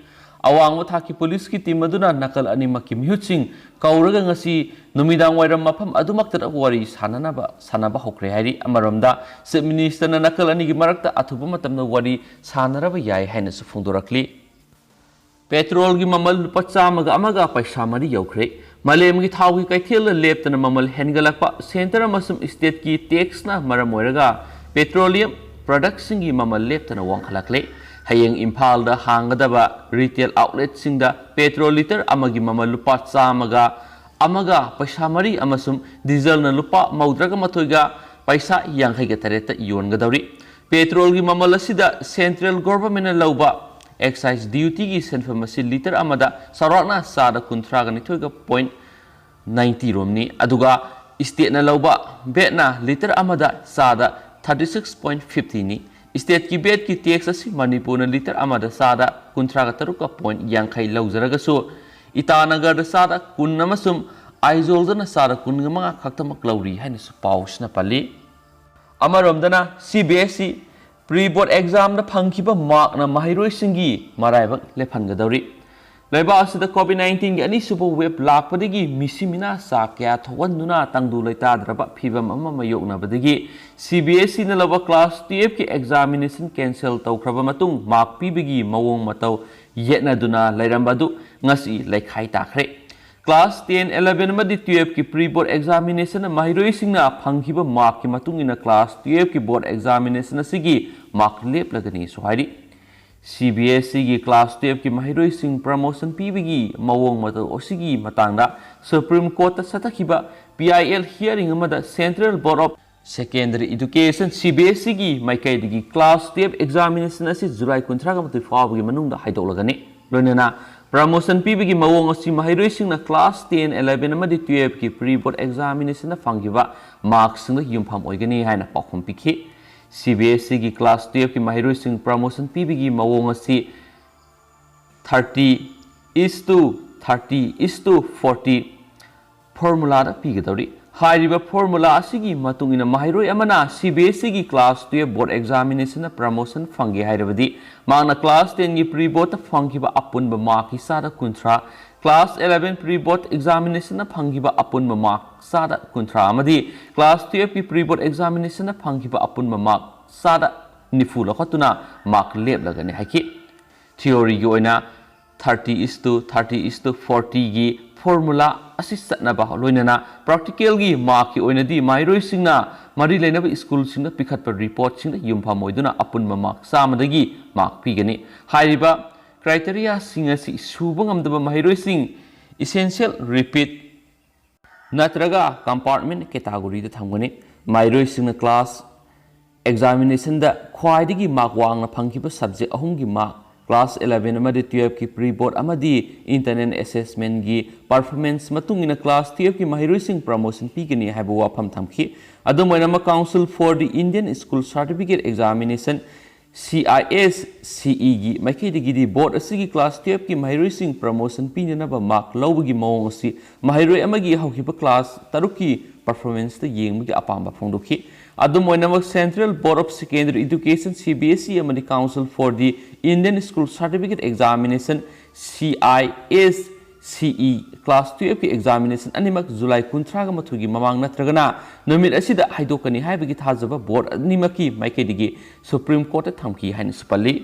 ꯑꯋꯥꯡꯕ ꯊꯥꯛꯀꯤ ꯄꯨꯂꯤꯁꯀꯤ ꯇꯤꯝ ꯑꯗꯨꯅ ꯅꯥꯀꯜ ꯑꯅꯤꯃꯛꯀꯤ ꯃꯤꯍꯨꯠꯁꯤꯡ ꯀꯧꯔꯒ ꯉꯁꯤ ꯅꯨꯃꯤꯗꯥꯡ ꯋꯥꯏꯔꯝ ꯃꯐꯝ ꯑꯗꯨꯃꯛꯇꯗ ꯋꯥꯔꯤ ꯁꯥꯟꯅꯅꯕ ꯁꯥꯟꯅꯕ ꯍꯧꯈ꯭ꯔꯦ ꯍꯥꯏꯔꯤ꯫ ꯑꯃꯔꯣꯝꯗ, ꯆꯤꯐ ꯃꯤꯅꯤꯁꯇꯔꯅ ꯅꯥꯀꯜ ꯑꯅꯤꯒꯤ ꯃꯔꯛꯇ ꯑꯊꯨꯕ ꯃꯇꯝꯗ ꯋꯥꯔꯤ ꯁꯥꯟꯅꯔꯕ ꯌꯥꯏ ꯍꯥꯏꯅꯁꯨ ꯐꯣꯡꯗꯣꯔꯛꯂꯤ꯫ ꯄꯦꯇ꯭ꯔꯣꯜꯒꯤ ꯃꯃꯜ ꯂꯨꯄꯥ ꯆꯥꯝꯃꯒ ꯑꯃꯒ ꯄꯩꯁꯥ ꯃꯔꯤ ꯌꯧꯈ꯭ꯔꯦ꯫ ꯃꯥꯂꯦꯝꯒꯤ ꯊꯥꯎꯒꯤ ꯀꯩꯊꯦꯜꯗ ꯂꯦꯞꯇꯅ ꯃꯃꯜ ꯍꯦꯟꯒꯠꯂꯛꯄ, ꯁꯦꯟꯇꯔ ꯑꯃꯁꯨꯡ ꯁ꯭ꯇꯦꯠꯀꯤ ꯇꯦꯛꯁꯅ ꯃꯔꯝ ꯑꯣꯏꯔꯒ ꯄꯦꯇ꯭ꯔꯣꯂꯤꯌꯝ ꯄ꯭ꯔꯗꯛꯁꯤꯡꯒꯤ ꯃꯃꯜ ꯂꯦꯞꯇꯅ ꯋꯥꯡꯈꯠꯂꯛꯂꯦ꯫ ꯍꯌꯦꯡ ꯏꯝꯐꯥꯜꯗ ꯍꯥꯡꯒꯗꯕ ꯔꯤꯇꯦꯜ ꯑꯥꯎꯠꯂꯦꯠꯁꯤꯡꯗ ꯄꯦꯇ꯭ꯔꯣꯜ ꯂꯤꯇꯔ ꯑꯃꯒꯤ ꯃꯃꯜ ꯂꯨꯄꯥ ꯆꯥꯝꯃꯒ ꯑꯃꯒ ꯄꯩꯁꯥ ꯃꯔꯤ ꯑꯃꯁꯨꯡ ꯗꯤꯖꯜꯅ ꯂꯨꯄꯥ ꯃꯧꯗ꯭ꯔꯥꯒ ꯃꯥꯊꯣꯏꯒ ꯄꯩꯁꯥ ꯌꯥꯡꯈꯩꯒ ꯇꯔꯦꯠꯇ ꯌꯣꯟꯒꯗꯧꯔꯤ꯫ ꯄꯦꯇ꯭ꯔꯣꯜꯒꯤ ꯃꯃꯜ ꯑꯁꯤꯗ ꯁꯦꯟꯇ꯭ꯔꯦꯜ ꯒꯣꯚꯔꯟꯃꯦꯟꯠꯅ ꯂꯧꯕ ꯑꯦꯛꯁꯥꯏꯖ ꯗ꯭ꯌꯨꯇꯤꯒꯤ ꯁꯦꯟꯐꯝ ꯑꯁꯤ ꯂꯤꯇꯔ ꯑꯃꯗ ꯆꯥꯎꯔꯥꯛꯅ ꯆꯥꯗ ꯀꯨꯟꯊ꯭ꯔꯥꯒ ꯅꯤꯊꯣꯏꯒ ꯄꯣꯏꯟꯠ ꯅꯥꯏꯟꯇꯤ ꯔꯣꯝꯅꯤ꯫ ꯑꯗꯨꯒ ꯁ꯭ꯇꯦꯠꯅ ꯂꯧꯕ ꯚꯦꯠꯅ ꯂꯤꯇꯔ ꯑꯃꯗ ꯆꯥꯗ ꯊꯥꯔꯇꯤ ꯁꯤꯛꯁ ꯄꯣꯏꯟꯠ ꯐꯤꯐꯇꯤꯅꯤ꯫ ꯁ꯭ꯇꯦꯠꯀꯤ ꯚꯦꯠꯀꯤ ꯇꯦꯛꯁ ꯑꯁꯤ ꯃꯅꯤꯄꯨꯔꯅ ꯂꯤꯇꯔ ꯑꯃꯗ ꯆꯥꯗ ꯀꯨꯟꯊ꯭ꯔꯥꯒ ꯇꯔꯨꯛꯀ ꯄꯣꯏꯟꯠ ꯌꯥꯡꯈꯩ ꯂꯧꯖꯔꯒꯁꯨ, ꯏꯇꯥꯅꯒꯔꯗ ꯆꯥꯗ ꯀꯨꯟ ꯑꯃꯁꯨꯡ ꯑꯥꯏꯖꯣꯜꯗꯅ ꯆꯥꯗ ꯀꯨꯟꯒ ꯃꯉꯥ ꯈꯛꯇꯃꯛ ꯂꯧꯔꯤ ꯍꯥꯏꯅꯁꯨ ꯄꯥꯎꯁꯤꯅ ꯄꯜꯂꯤ꯫ ꯑꯃꯔꯣꯝꯗꯅ, C B S E pre board ꯑꯦꯛꯖꯥꯝꯗ ꯐꯪꯈꯤꯕ ꯃꯥꯔꯛꯅ ꯃꯍꯩꯔꯣꯏꯁꯤꯡꯒꯤ ꯃꯔꯥꯏꯕꯛ ꯂꯦꯞꯍꯟꯒꯗꯧꯔꯤ꯫ ꯂꯩꯕꯥꯛ ꯑꯁꯤꯗ ꯀꯣꯚꯤꯗ ꯅꯥꯏꯟꯇꯤꯟꯒꯤ ꯑꯅꯤꯁꯨꯕ ꯋꯦꯕ ꯂꯥꯛꯄꯗꯒꯤ ꯃꯤꯁꯤ ꯃꯤꯅꯥ ꯆꯥ ꯀꯌꯥ ꯊꯣꯛꯍꯟꯗꯨꯅ ꯇꯪꯗꯨ ꯂꯩꯇꯥꯗ꯭ꯔꯕ ꯐꯤꯚꯝ ꯑꯃ ꯃꯥꯌꯣꯛꯅꯕꯗꯒꯤ ꯁꯤ ꯕꯤ ꯑꯦꯁ ꯏꯅ ꯂꯧꯕ ꯀ꯭ꯂꯥꯁ ꯇꯨꯌꯦꯜꯐꯀꯤ ꯑꯦꯛꯖꯥꯃꯤꯅꯦꯁꯟ ꯀꯦꯟꯁꯦꯜ ꯇꯧꯈ꯭ꯔꯕ ꯃꯇꯨꯡ ꯃꯥꯔꯛ ꯄꯤꯕꯒꯤ ꯃꯑꯣꯡ ꯃꯇꯧ ꯌꯦꯠꯅꯗꯨꯅ ꯂꯩꯔꯝꯕ ꯑꯗꯨ ꯉꯁꯤ ꯂꯩꯈꯥꯏ ꯇꯥꯈ꯭ꯔꯦ꯫ ꯀ꯭ꯂꯥꯁ ꯇꯦꯟ, ꯏꯂꯦꯚꯦꯟ ꯑꯃꯗꯤ ꯇꯨꯌꯦꯜꯐꯀꯤ ꯄ꯭ꯔꯤ ꯕꯣꯔꯗ ꯑꯦꯛꯖꯥꯃꯤꯅꯦꯁꯟ ꯃꯍꯩꯔꯣꯏꯁꯤꯡꯅ ꯐꯪꯈꯤꯕ ꯃꯥꯔꯛꯀꯤ ꯃꯇꯨꯡ ꯏꯟꯅ ꯀ꯭ꯂꯥꯁ ꯇꯨꯌꯦꯜꯐꯀꯤ ꯕꯣꯔꯗ ꯑꯦꯛꯖꯥꯃꯤꯅꯦꯁꯟ ꯑꯁꯤꯒꯤ ꯃꯥꯔꯛ ꯂꯦꯞꯂꯒꯅꯤꯁꯨ ꯍꯥꯏꯔꯤ꯫ ꯁꯤ ꯕꯤ ꯑꯦꯁ ꯏꯒꯤ ꯀ꯭ꯂꯥꯁ ꯇꯨꯌꯦꯜꯐꯀꯤ ꯃꯍꯩꯔꯣꯏꯁꯤꯡ ꯄ꯭ꯔꯃꯣꯁꯟ ꯄꯤꯕꯒꯤ ꯃꯑꯣꯡ ꯃꯇꯧ ꯑꯁꯤꯒꯤ ꯃꯇꯥꯡꯗ ꯁꯨꯄ꯭ꯔꯤꯝ ꯀꯣꯔꯠꯇ ꯆꯠꯊꯈꯤꯕ ꯄꯤ ꯑꯥꯏ ꯑꯦꯜ ꯍꯤꯌꯥꯔꯤꯡ ꯑꯃꯗ central board of secondary education, C B S ꯏꯒꯤ ꯃꯥꯏꯀꯩꯗꯒꯤ ꯀ꯭ꯂꯥꯁ ꯇꯨꯌꯦꯜꯐ ꯑꯦꯛꯖꯥꯃꯤꯅꯦꯁꯟ ꯑꯁꯤ ꯖꯨꯂꯥꯏ ꯀꯨꯟꯊ꯭ꯔꯥꯒ ꯃꯥꯊꯣꯏ ꯐꯥꯎꯕꯒꯤ ꯃꯅꯨꯡꯗ ꯍꯥꯏꯗꯣꯛꯂꯒꯅꯤ꯫ ꯂꯣꯏꯅꯅ ꯄ꯭ꯔꯃꯣꯁꯟ ꯄꯤꯕꯒꯤ ꯃꯑꯣꯡ ꯑꯁꯤ ꯃꯍꯩꯔꯣꯏꯁꯤꯡꯅ ꯀ꯭ꯂꯥꯁ ꯇꯦꯟ, ꯏꯂꯦꯚꯦꯟ ꯑꯃꯗꯤ ꯇꯨꯌꯦꯜꯐꯀꯤ ꯄ꯭ꯔꯤ ꯕꯣꯔꯗ ꯑꯦꯛꯖꯥꯃꯤꯅꯦꯁꯟꯗ ꯐꯪꯈꯤꯕ ꯃꯥꯔꯛꯁꯤꯡꯗ ꯌꯨꯝꯐꯝ ꯑꯣꯏꯒꯅꯤ ꯍꯥꯏꯅ ꯄꯥꯎꯈꯨꯝ ꯄꯤꯈꯤ꯫ ꯁꯤ ꯕꯤ ꯑꯦꯁ ꯏꯒꯤ ꯀ꯭ꯂꯥꯁ ꯇꯨꯌꯦꯜꯐꯀꯤ ꯃꯍꯩꯔꯣꯏꯁꯤꯡ ꯄ꯭ꯔꯃꯣꯁꯟ ꯄꯤꯕꯒꯤ ꯃꯑꯣꯡ ꯑꯁꯤ thirty is to thirty is to forty formulaꯗ ꯄꯤꯒꯗꯧꯔꯤ꯫ ꯍꯥꯏꯔꯤꯕ formula ꯑꯁꯤꯒꯤ ꯃꯇꯨꯡ ꯏꯟꯅ ꯃꯍꯩꯔꯣꯏ ꯑꯃꯅ C B S Eꯒꯤ class twelve board examinationꯗ promotion ꯐꯪꯒꯦ ꯍꯥꯏꯔꯕꯗꯤ ꯃꯍꯥꯛꯅ class tenꯒꯤ pre boardꯇ ꯐꯪꯈꯤꯕ ꯑꯄꯨꯟꯕ markꯀꯤ ꯆꯥꯗ ꯀꯨꯟꯊ꯭ꯔꯥ, class eleven pre board examinationꯗ ꯐꯪꯈꯤꯕ ꯑꯄꯨꯟꯕ mark ꯆꯥꯗ ꯀꯨꯟꯊ꯭ꯔꯥ ꯑꯃꯗꯤ class twelveꯀꯤ pre board examinationꯗ ꯐꯪꯈꯤꯕ ꯑꯄꯨꯟꯕ mark ꯆꯥꯗ ꯅꯤꯐꯨ ꯂꯧꯈꯠꯇꯨꯅ mark ꯂꯦꯞꯂꯒꯅꯤ ꯍꯥꯏꯈꯤ꯫ Theoryꯒꯤ ꯑꯣꯏꯅ thirty is to thirty is to fortyꯒꯤ formula ꯑꯁꯤ ꯆꯠꯅꯕ ꯂꯣꯏꯅꯅ practicalꯒꯤ markꯀꯤ ꯑꯣꯏꯅꯗꯤ ꯃꯍꯩꯔꯣꯏꯁꯤꯡꯅ ꯃꯔꯤ ꯂꯩꯅꯕ schoolꯁꯤꯡꯗ ꯄꯤꯈꯠꯄ reportꯁꯤꯡꯗ ꯌꯨꯝꯐꯝ ꯑꯣꯏꯗꯨꯅ ꯑꯄꯨꯟꯕ mark ꯆꯥꯝꯃꯗꯒꯤ mark ꯄꯤꯒꯅꯤ꯫ ꯍꯥꯏꯔꯤꯕ criteriaꯁꯤꯡ ꯑꯁꯤ ꯁꯨꯕ ꯉꯝꯗꯕ ꯃꯍꯩꯔꯣꯏꯁꯤꯡ essential repeat ꯅꯠꯇ꯭ꯔꯒ compartment categoryꯗ ꯊꯝꯒꯅꯤ꯫ ꯃꯍꯩꯔꯣꯏꯁꯤꯡꯅ class examinationꯗ ꯈ꯭ꯋꯥꯏꯗꯒꯤ mark ꯋꯥꯡꯅ ꯐꯪꯈꯤꯕ subject ꯑꯍꯨꯝꯒꯤ mark, class eleven ꯑꯃꯗꯤ twelveꯀꯤ pre board ꯑꯃꯗꯤ internal assessmentꯀꯤ performance ꯃꯇꯨꯡ ꯏꯟꯅ class twelveꯀꯤ ꯃꯍꯩꯔꯣꯏꯁꯤꯡ promotion ꯄꯤꯒꯅꯤ ꯍꯥꯏꯕ ꯋꯥꯐꯝ ꯊꯝꯈꯤ꯫ ꯑꯗꯨꯝ ꯑꯣꯏꯅꯃꯛ, Council for the Indian School Certificate Examination, C I S C Eꯒꯤ ꯃꯥꯏꯀꯩꯗꯒꯤꯗꯤ board ꯑꯁꯤꯒꯤ class twelveꯀꯤ ꯃꯍꯩꯔꯣꯏꯁꯤꯡ promotion ꯄꯤꯅꯅꯕ mark ꯂꯧꯕꯒꯤ ꯃꯑꯣꯡ ꯑꯁꯤ ꯃꯍꯩꯔꯣꯏ ꯑꯃꯒꯤ ꯍꯧꯈꯤꯕ class ꯇꯔꯨꯛꯀꯤ performanceꯇ ꯌꯦꯡꯕꯒꯤ ꯑꯄꯥꯝꯕ ꯐꯣꯡꯗꯣꯛꯈꯤ꯫ ꯑꯗꯨꯝ ꯑꯣꯏꯅꯃꯛ, Central Board of Secondary Education, C B S E, ꯑꯃꯗꯤ Council for the Indian School Certificate Examination, C I S C E, class twelveꯀꯤ examination ꯑꯅꯤꯃꯛ July ꯀꯨꯟꯊ꯭ꯔꯥꯒ ꯃꯥꯊꯣꯏꯒꯤ ꯃꯃꯥꯡ ꯅꯠꯇ꯭ꯔꯒꯅ ꯅꯨꯃꯤꯠ ꯑꯁꯤꯗ ꯍꯥꯏꯗꯣꯛꯀꯅꯤ ꯍꯥꯏꯕꯒꯤ ꯊꯥꯖꯕ board ꯑꯅꯤꯃꯛꯀꯤ ꯃꯥꯏꯀꯩꯗꯒꯤ Supreme Courtꯇ ꯊꯝꯈꯤ ꯍꯥꯏꯅꯁꯨ ꯄꯜꯂꯤ꯫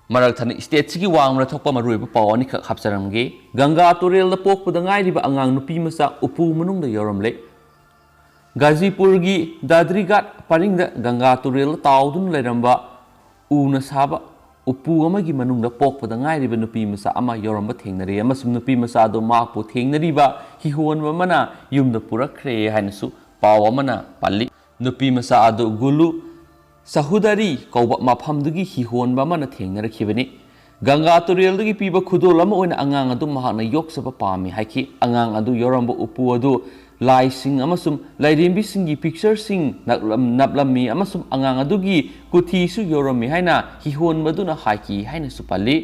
ꯃꯔꯛ ꯊꯠꯅ stateꯁꯤꯒꯤ ꯋꯥꯡꯃꯗ ꯊꯣꯛꯄ ꯃꯔꯨꯑꯣꯏꯕ ꯄꯥꯎ ꯑꯅꯤꯈꯛ ꯍꯥꯞꯆꯔꯝꯒꯦ꯫ ꯒꯪꯒꯥ ꯇꯨꯔꯦꯜꯗ ꯄꯣꯛꯄꯗ ꯉꯥꯏꯔꯤꯕ ꯑꯉꯥꯡ ꯅꯨꯄꯤ ꯃꯆꯥ ꯎꯄꯨ ꯃꯅꯨꯡꯗ ꯌꯥꯎꯔꯝꯂꯦ꯫ ꯒꯥꯖꯤꯄꯨꯔꯒꯤ ꯗꯥꯗ꯭ꯔꯤꯒꯥꯠ ꯄꯔꯤꯡꯗ ꯒꯪꯒꯥ ꯇꯨꯔꯦꯜꯗ ꯇꯥꯎꯗꯨꯅ ꯂꯩꯔꯝꯕ ꯎꯅ ꯁꯥꯕ ꯎꯄꯨ ꯑꯃꯒꯤ ꯃꯅꯨꯡꯗ ꯄꯣꯛꯄꯗ ꯉꯥꯏꯔꯤꯕ ꯅꯨꯄꯤ ꯃꯆꯥ ꯑꯃ ꯌꯥꯎꯔꯝꯕ ꯊꯦꯡꯅꯔꯦ ꯑꯃꯁꯨꯡ ꯅꯨꯄꯤ ꯃꯆꯥ ꯑꯗꯨ ꯃꯍꯥꯛꯄꯨ ꯊꯦꯡꯅꯔꯤꯕ ꯍꯤꯍꯣꯟꯕ ꯑꯃꯅ ꯌꯨꯝꯗ ꯄꯨꯔꯛꯈ꯭ꯔꯦ ꯍꯥꯏꯅꯁꯨ ꯄꯥꯎ ꯑꯃꯅ ꯄꯜꯂꯤ꯫ ꯅꯨꯄꯤ ꯃꯆꯥ ꯑꯗꯨ ꯒꯨꯂꯨ ꯁꯍꯨꯗꯥꯔꯤ ꯀꯧꯕ ꯃꯐꯝꯗꯨꯒꯤ ꯍꯤꯍꯣꯟꯕ ꯑꯃꯅ ꯊꯦꯡꯅꯔꯛꯈꯤꯕꯅꯤ꯫ ꯒꯪꯒꯥ ꯇꯨꯔꯦꯜꯗꯒꯤ ꯄꯤꯕ ꯈꯨꯗꯣꯜ ꯑꯃ ꯑꯣꯏꯅ ꯑꯉꯥꯡ ꯑꯗꯨ ꯃꯍꯥꯛꯅ ꯌꯣꯛꯆꯕ ꯄꯥꯝꯃꯤ ꯍꯥꯏꯈꯤ꯫ ꯑꯉꯥꯡ ꯑꯗꯨ ꯌꯥꯎꯔꯝꯕ ꯎꯄꯨ ꯑꯗꯨ ꯂꯥꯏꯁꯤꯡ ꯑꯃꯁꯨꯡ ꯂꯥꯏꯔꯦꯝꯕꯤꯁꯤꯡꯒꯤ pictureꯁꯤꯡ ꯅꯞꯂꯝ-, ꯅꯞꯂꯝꯃꯤ ꯑꯃꯁꯨꯡ ꯑꯉꯥꯡ ꯑꯗꯨꯒꯤ ꯀꯨꯊꯤꯁꯨ ꯌꯥꯎꯔꯝꯃꯤ ꯍꯥꯏꯅ ꯍꯤꯍꯣꯟꯕꯗꯨꯅ ꯍꯥꯏꯈꯤ ꯍꯥꯏꯅꯁꯨ ꯄꯜꯂꯤ꯫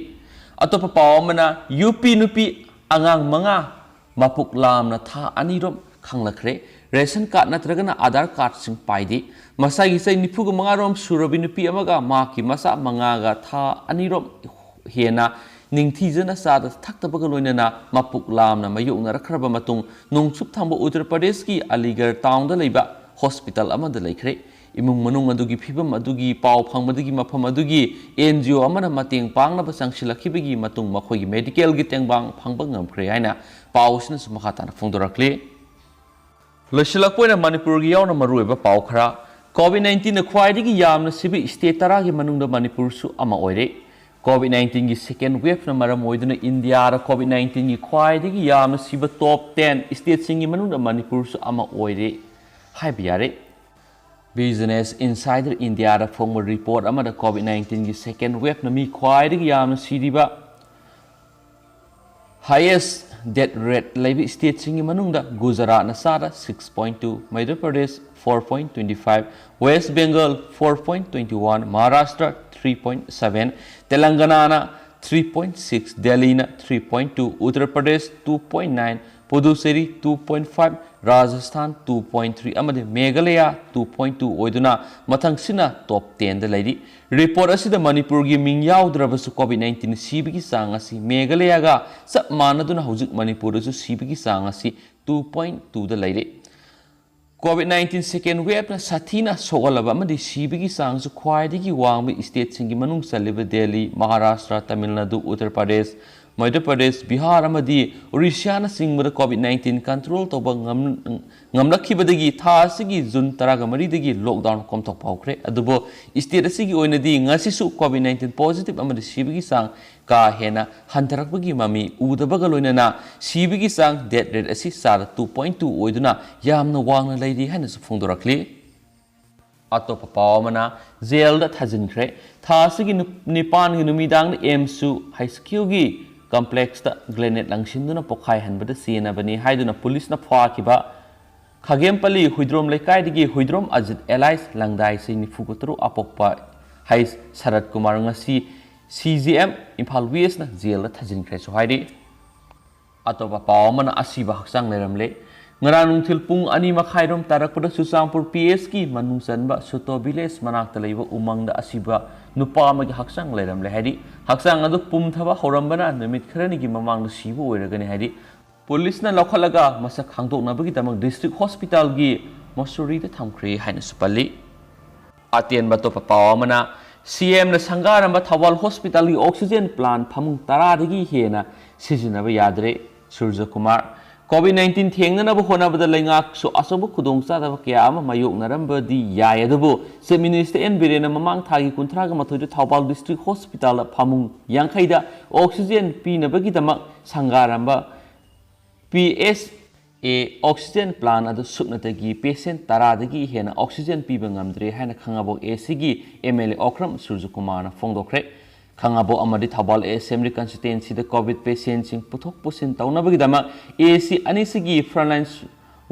ꯑꯇꯣꯞꯄ ꯄꯥꯎ ꯑꯃꯅ, ꯌꯨ ꯄꯤ ꯅꯨꯄꯤ ꯑꯉꯥꯡ ꯃꯉꯥ ꯃꯄꯨꯛ ꯂꯥꯝꯅ ꯊꯥ ꯑꯅꯤꯔꯣꯝ ꯈꯪꯂꯛꯈ꯭ꯔꯦ꯫ ꯔꯦꯁꯟ ꯀꯥꯔꯗ ꯅꯠꯇ꯭ꯔꯒꯅ ꯑꯥꯙꯥꯔ ꯀꯥꯔꯗꯁꯤꯡ ꯄꯥꯏꯗꯦ꯫ ꯃꯁꯥꯒꯤ ꯆꯍꯤ ꯅꯤꯐꯨꯒ ꯃꯉꯥꯔꯣꯝ ꯁꯨꯔꯕꯤ ꯅꯨꯄꯤ ꯑꯃꯒ ꯃꯍꯥꯛꯀꯤ ꯃꯆꯥ ꯃꯉꯥꯒ ꯊꯥ ꯑꯅꯤꯔꯣꯝ ꯍꯦꯟꯅ ꯅꯤꯡꯊꯤꯖꯅ ꯆꯥꯗ ꯊꯛꯇꯕꯒ ꯂꯣꯏꯅꯅ ꯃꯄꯨꯛ ꯂꯥꯝꯅ ꯃꯥꯌꯣꯛꯅꯔꯛꯈ꯭ꯔꯕ ꯃꯇꯨꯡ, ꯅꯣꯡꯆꯨꯞ ꯊꯪꯕ ꯎꯠꯇꯔ ꯄ꯭ꯔꯗꯦꯁꯀꯤ ꯑꯂꯤꯒꯔ ꯇꯥꯎꯟꯗ ꯂꯩꯕ ꯍꯣꯁꯄꯤꯇꯥꯜ ꯑꯃꯗ ꯂꯩꯈ꯭ꯔꯦ꯫ ꯏꯃꯨꯡ ꯃꯅꯨꯡ ꯑꯗꯨꯒꯤ ꯐꯤꯕꯝ ꯑꯗꯨꯒꯤ ꯄꯥꯎ ꯐꯪꯕꯗꯒꯤ ꯃꯐꯝ ꯑꯗꯨꯒꯤ ꯑꯦꯟ ꯖꯤ ꯑꯣ ꯑꯃꯅ ꯃꯇꯦꯡ ꯄꯥꯡꯅꯕ ꯆꯪꯁꯤꯜꯂꯛꯈꯤꯕꯒꯤ ꯃꯇꯨꯡ ꯃꯈꯣꯏꯒꯤ ꯃꯦꯗꯤꯀꯦꯜꯒꯤ ꯇꯦꯡꯕꯥꯡ ꯐꯪꯕ ꯉꯝꯈ꯭ꯔꯦ ꯍꯥꯏꯅ ꯄꯥꯎ ꯑꯁꯤꯅꯁꯨ ꯃꯈꯥ ꯇꯥꯅ ꯐꯣꯡꯗꯣꯔꯛꯂꯤ꯫ ꯂꯣꯏꯁꯤꯜꯂꯛꯄ ꯑꯣꯏꯅ ꯃꯅꯤꯄꯨꯔꯒꯤ ꯌꯥꯎꯅ ꯃꯔꯨꯑꯣꯏꯕ ꯄꯥꯎ ꯈꯔ꯫ ꯀꯣꯚꯤꯗ ꯅꯥꯏꯟꯇꯤꯟꯅ ꯈ꯭ꯋꯥꯏꯗꯒꯤ ꯌꯥꯝꯅ ꯁꯤꯕ ꯁ꯭ꯇꯦꯠ ꯇꯔꯥꯒꯤ ꯃꯅꯨꯡꯗ ꯃꯅꯤꯄꯨꯔꯁꯨ ꯑꯃ ꯑꯣꯏꯔꯦ꯫ ꯀꯣꯚꯤꯗ ꯅꯥꯏꯟꯇꯤꯟꯒꯤ ꯁꯦꯀꯦꯟ ꯋꯦꯚꯅ ꯃꯔꯝ ꯑꯣꯏꯗꯨꯅ ꯏꯟꯗꯤꯌꯥꯗ ꯀꯣꯚꯤꯗ ꯅꯥꯏꯟꯇꯤꯟꯒꯤ ꯈ꯭ꯋꯥꯏꯗꯒꯤ ꯌꯥꯝꯅ ꯁꯤꯕ ꯇꯣꯞ ꯇꯦꯟ ꯁ꯭ꯇꯦꯠꯁꯤꯡꯒꯤ ꯃꯅꯨꯡꯗ ꯃꯅꯤꯄꯨꯔꯁꯨ ꯑꯃ ꯑꯣꯏꯔꯦ ꯍꯥꯏꯕ ꯌꯥꯔꯦ꯫ ꯕꯤꯖꯤꯅꯦꯁ ꯏꯟꯁꯥꯏꯗꯔ ꯏꯟꯗꯤꯌꯥꯗ ꯐꯣꯡꯕ ꯔꯤꯄꯣꯔꯠ ꯑꯃꯗ ꯀꯣꯚꯤꯗ ꯅꯥꯏꯟꯇꯤꯟꯒꯤ ꯁꯦꯀꯦꯟ ꯋꯦꯚꯅ ꯃꯤ ꯈ꯭ꯋꯥꯏꯗꯒꯤ ꯌꯥꯝꯅ ꯁꯤꯔꯤꯕ, ꯍꯥꯏꯌꯦꯁ ꯗꯦꯠ ꯔꯦꯠ ꯂꯩꯕ ꯁ꯭ꯇꯦꯠꯁꯤꯡꯒꯤ ꯃꯅꯨꯡꯗ ꯒꯨꯖꯔꯥꯠꯅ ꯆꯥꯗ six point two, Madhya Pradesh four point twenty five, west Bengal four point twenty one, Maharashtra three point seven, ꯇꯦꯂꯪꯒꯅꯥꯅ ꯊ꯭ꯔꯤ ꯄꯣꯏꯟ ꯁꯤꯛꯁ, ꯗꯦꯜꯂꯤꯅ three point two, Uttar Pradesh two point nine, Puducherry two point five, Rajasthan two point three ꯑꯃꯗꯤ ꯃꯦꯘꯥꯂꯌꯥ ꯇꯨ ꯄꯣꯏꯟ ꯇꯨ ꯑꯣꯏꯗꯨꯅ ꯃꯊꯪꯁꯤꯠꯅ ꯇꯣꯞ ꯇꯦꯟꯗ ꯂꯩꯔꯤ꯫ ꯔꯤꯄꯣꯔꯠ ꯑꯁꯤꯗ ꯃꯅꯤꯄꯨꯔꯒꯤ ꯃꯤꯡ ꯌꯥꯎꯗ꯭ꯔꯕꯁꯨ ꯀꯣꯚꯤꯗ ꯅꯥꯏꯟꯇꯤꯟ ꯁꯤꯕꯒꯤ ꯆꯥꯡ ꯑꯁꯤ ꯃꯦꯘꯥꯂꯌꯥꯒ ꯆꯞ ꯃꯥꯟꯅꯗꯨꯅ ꯍꯧꯖꯤꯛ ꯃꯅꯤꯄꯨꯔꯗꯁꯨ ꯁꯤꯕꯒꯤ ꯆꯥꯡ ꯑꯁꯤ ꯇꯨ ꯄꯣꯏꯟ ꯇꯨꯗ ꯂꯩꯔꯤ꯫ ꯀꯣꯚꯤꯗ ꯅꯥꯏꯟꯇꯤꯟ ꯁꯦꯀꯦꯟ ꯋꯦꯚꯅ ꯁꯥꯊꯤꯅ ꯁꯣꯛꯍꯜꯂꯕ ꯑꯃꯗꯤ ꯁꯤꯕꯒꯤ ꯆꯥꯡꯁꯨ ꯈ꯭ꯋꯥꯏꯗꯒꯤ ꯋꯥꯡꯕ ꯁ꯭ꯇꯦꯠꯁꯤꯡꯒꯤ ꯃꯅꯨꯡ ꯆꯜꯂꯤꯕ ꯗꯦꯜꯂꯤ, ꯃꯍꯥꯔꯥꯁꯇ꯭ꯔ, ꯇꯥꯃꯤꯜ ꯅꯥꯗꯨ, ꯎꯠꯇꯔ ꯄ꯭ꯔꯗꯦꯁ, ꯃꯙ꯭ꯌ ꯄ꯭ꯔꯗꯦꯁ, ꯕꯤꯍꯥꯔ ꯑꯃꯗꯤ ꯎꯔꯤꯁ꯭ꯌꯥꯅꯆꯤꯡꯕꯗ ꯀꯣꯚꯤꯗ ꯅꯥꯏꯟꯇꯤꯟ ꯀꯟꯇ꯭ꯔꯣꯜ ꯇꯧꯕ ꯉꯝ-, ꯉꯝꯂꯛꯈꯤꯕꯗꯒꯤ ꯊꯥ ꯑꯁꯤꯒꯤ ꯖꯨꯟ ꯇꯔꯥꯒ ꯃꯔꯤꯗꯒꯤ ꯂꯣꯛꯗꯥꯎꯟ ꯀꯣꯝꯊꯣꯛꯄ ꯍꯧꯈ꯭ꯔꯦ꯫ ꯑꯗꯨꯕꯨ ꯁ꯭ꯇꯦꯠ ꯑꯁꯤꯒꯤ ꯑꯣꯏꯅꯗꯤ ꯉꯁꯤꯁꯨ ꯀꯣꯚꯤꯗ ꯅꯥꯏꯟꯇꯤꯟ ꯄꯣꯖꯤꯇꯤꯚ ꯑꯃꯗꯤ ꯁꯤꯕꯒꯤ ꯆꯥꯡ ꯀꯥ ꯍꯦꯟꯅ ꯍꯟꯊꯔꯛꯄꯒꯤ ꯃꯃꯤ ꯎꯗꯕꯒ ꯂꯣꯏꯅꯅ ꯁꯤꯕꯒꯤ ꯆꯥꯡ, ꯗꯦꯠ ꯔꯦꯠ ꯑꯁꯤ ꯆꯥꯗ ꯇꯨ ꯄꯣꯏꯟ ꯇꯨ ꯑꯣꯏꯗꯨꯅ ꯌꯥꯝꯅ ꯋꯥꯡꯅ ꯂꯩꯔꯤ ꯍꯥꯏꯅꯁꯨ ꯐꯣꯡꯗꯣꯔꯛꯂꯤ꯫ ꯑꯇꯣꯞꯄ ꯄꯥꯎ ꯑꯃꯅ, ꯖꯦꯜꯗ ꯊꯥꯖꯤꯟꯈ꯭ꯔꯦ꯫ ꯊꯥ ꯑꯁꯤꯒꯤ ꯅꯨ-, ꯅꯤꯄꯥꯟꯒꯤ ꯅꯨꯃꯤꯗꯥꯡꯗ ꯑꯦꯝꯁꯨ ꯍꯩꯁ ꯀ꯭ꯌꯨꯒꯤ ꯀꯝꯄ꯭ꯂꯦꯛꯁꯇ ꯒ꯭ꯔꯦꯅꯦꯗ ꯂꯪꯁꯤꯟꯗꯨꯅ ꯄꯣꯈꯥꯏꯍꯟꯕꯗ ꯆꯦꯟꯅꯕꯅꯤ ꯍꯥꯏꯗꯨꯅ ꯄꯨꯂꯤꯁꯅ ꯐꯥꯈꯤꯕ ꯈꯥꯒꯦꯝꯄꯜꯂꯤ ꯍꯨꯏꯗ꯭ꯔꯣꯝ ꯂꯩꯀꯥꯏꯗꯒꯤ ꯍꯨꯏꯗ꯭ꯔꯣꯝ ꯑꯖꯤꯠ ꯑꯦꯂꯥꯏꯁ ꯂꯪꯗꯥꯏ ꯆꯍꯤ ꯅꯤꯐꯨꯒ ꯇꯔꯨꯛ ꯑꯄꯣꯛꯄ ꯍꯩꯁ ꯁꯔꯠ ꯀꯨꯃꯥꯔ ꯉꯁꯤ ꯁꯤ ꯖꯤ ꯑꯦꯝ ꯏꯝꯐꯥꯜ ꯋꯦꯁꯅ ꯖꯦꯜꯗ ꯊꯥꯖꯤꯟꯈ꯭ꯔꯦꯁꯨ ꯍꯥꯏꯔꯤ꯫ ꯑꯇꯣꯞꯄ ꯄꯥꯎ ꯑꯃꯅ ꯑꯁꯤꯕ ꯍꯛꯆꯥꯡ ꯂꯩꯔꯝꯂꯦ꯫ ꯉꯔꯥꯡ ꯅꯨꯡꯊꯤꯜ ꯄꯨꯡ ꯑꯅꯤ ꯃꯈꯥꯏꯔꯣꯝ ꯇꯥꯔꯛꯄꯗ ꯆꯨꯔꯆꯥꯟꯄꯨꯔ ꯄꯤ ꯑꯦꯁꯀꯤ ꯃꯅꯨꯡ ꯆꯟꯕ ꯁꯨꯇꯣ ꯚꯤꯂꯦꯖ ꯃꯅꯥꯛꯇ ꯂꯩꯕ ꯎꯃꯪꯗ ꯑꯁꯤꯕ ꯅꯨꯄꯥ ꯑꯃꯒꯤ ꯍꯛꯆꯥꯡ ꯂꯩꯔꯝꯂꯦ ꯍꯥꯏꯗꯤ, ꯍꯛꯆꯥꯡ ꯑꯗꯨ ꯄꯨꯝꯊꯕ ꯍꯧꯔꯝꯕꯅ ꯅꯨꯃꯤꯠ ꯈꯔꯅꯤꯒꯤ ꯃꯃꯥꯡꯗ ꯁꯤꯕ ꯑꯣꯏꯔꯒꯅꯤ ꯍꯥꯏꯗꯤ, ꯄꯨꯂꯤꯁꯅ ꯂꯧꯈꯠꯂꯒ ꯃꯁꯛ ꯈꯪꯗꯣꯛꯅꯕꯒꯤꯗꯃꯛ ꯗꯤꯁꯇ꯭ꯔꯤꯛ ꯍꯣꯁꯄꯤꯇꯥꯜꯒꯤ ꯃꯣꯁꯨꯔꯤꯗ ꯊꯝꯈ꯭ꯔꯦ ꯍꯥꯏꯅꯁꯨ ꯄꯜꯂꯤ꯫ ꯑꯇꯦꯟꯕ ꯑꯇꯣꯞꯄ ꯄꯥꯎ ꯑꯃꯅ, ꯁꯤ ꯑꯦꯝꯅ ꯁꯪꯒꯥꯔꯝꯕ ꯊꯧꯕꯥꯜ ꯍꯣꯁꯄꯤꯇꯥꯜꯒꯤ ꯑꯣꯛꯁꯤꯖꯦꯟ ꯄ꯭ꯂꯥꯟ ꯐꯃꯨꯡ ꯇꯔꯥꯗꯒꯤ ꯍꯦꯟꯅ ꯁꯤꯖꯤꯟꯅꯕ ꯌꯥꯗ꯭ꯔꯦ꯫ ꯁꯨꯔꯖꯀꯨꯃꯥꯔ, ꯀꯣꯚꯤꯗ ꯅꯥꯏꯟꯇꯤꯟ ꯊꯦꯡꯅꯅꯕ ꯍꯣꯠꯅꯕꯗ ꯂꯩꯉꯥꯛꯁꯨ ꯑꯆꯧꯕ ꯈꯨꯗꯣꯡꯆꯥꯗꯕ ꯀꯌꯥ ꯑꯃ ꯃꯥꯌꯣꯛꯅꯔꯝꯕꯗꯤ ꯌꯥꯏ, ꯑꯗꯨꯕꯨ ꯆꯤꯐ ꯃꯤꯅꯤꯁꯇꯔ ꯑꯦꯟ ꯕꯤꯔꯦꯟꯅ ꯃꯃꯥꯡ ꯊꯥꯒꯤ ꯀꯨꯟꯊ꯭ꯔꯥꯒ ꯃꯥꯊꯣꯏꯗ ꯊꯧꯕꯥꯜ ꯗꯤꯁꯇ꯭ꯔꯤꯛ ꯍꯣꯁꯄꯤꯇꯥꯜꯗ ꯐꯃꯨꯡ ꯌꯥꯡꯈꯩꯗ ꯑꯣꯛꯁꯤꯖꯦꯟ ꯄꯤꯅꯕꯒꯤꯗꯃꯛ ꯁꯪꯒꯥꯔꯝꯕ ꯄꯤ ꯑꯦꯁ ꯑꯦ ꯑꯣꯛꯁꯤꯖꯦꯟ ꯄ꯭ꯂꯥꯟ ꯑꯗꯨ ꯁꯨꯞꯅꯇꯒꯤ ꯄꯦꯁꯦꯟ ꯇꯔꯥꯗꯒꯤ ꯍꯦꯟꯅ ꯑꯣꯛꯁꯤꯖꯦꯟ ꯄꯤꯕ ꯉꯝꯗ꯭ꯔꯦ ꯍꯥꯏꯅ ꯈꯥꯉꯕꯣꯛ ꯑꯦ ꯁꯤꯒꯤ ꯑꯦꯝ ꯑꯦꯜ ꯑꯦ ꯑꯣꯀ꯭ꯔꯝ ꯁꯨꯔꯖꯀꯨꯃꯥꯔꯅ ꯐꯣꯡꯗꯣꯛꯈ꯭ꯔꯦ꯫ ꯈꯥꯉꯕꯣꯛ ꯑꯃꯗꯤ ꯊꯧꯕꯥꯜ ꯑꯦ ꯑꯦꯁ ꯑꯦꯝꯕ꯭ꯂꯤ ꯀꯟꯁꯇꯤꯇ꯭ꯋꯦꯟꯁꯤꯗ ꯀꯣꯚꯤꯗ ꯄꯦꯁꯦꯟꯁꯤꯡ ꯄꯨꯊꯣꯛ ꯄꯨꯁꯤꯟ ꯇꯧꯅꯕꯒꯤꯗꯃꯛ ꯑꯦ ꯁꯤ ꯑꯅꯤꯁꯤꯒꯤ ꯐ꯭ꯔꯟꯂꯥꯏꯟ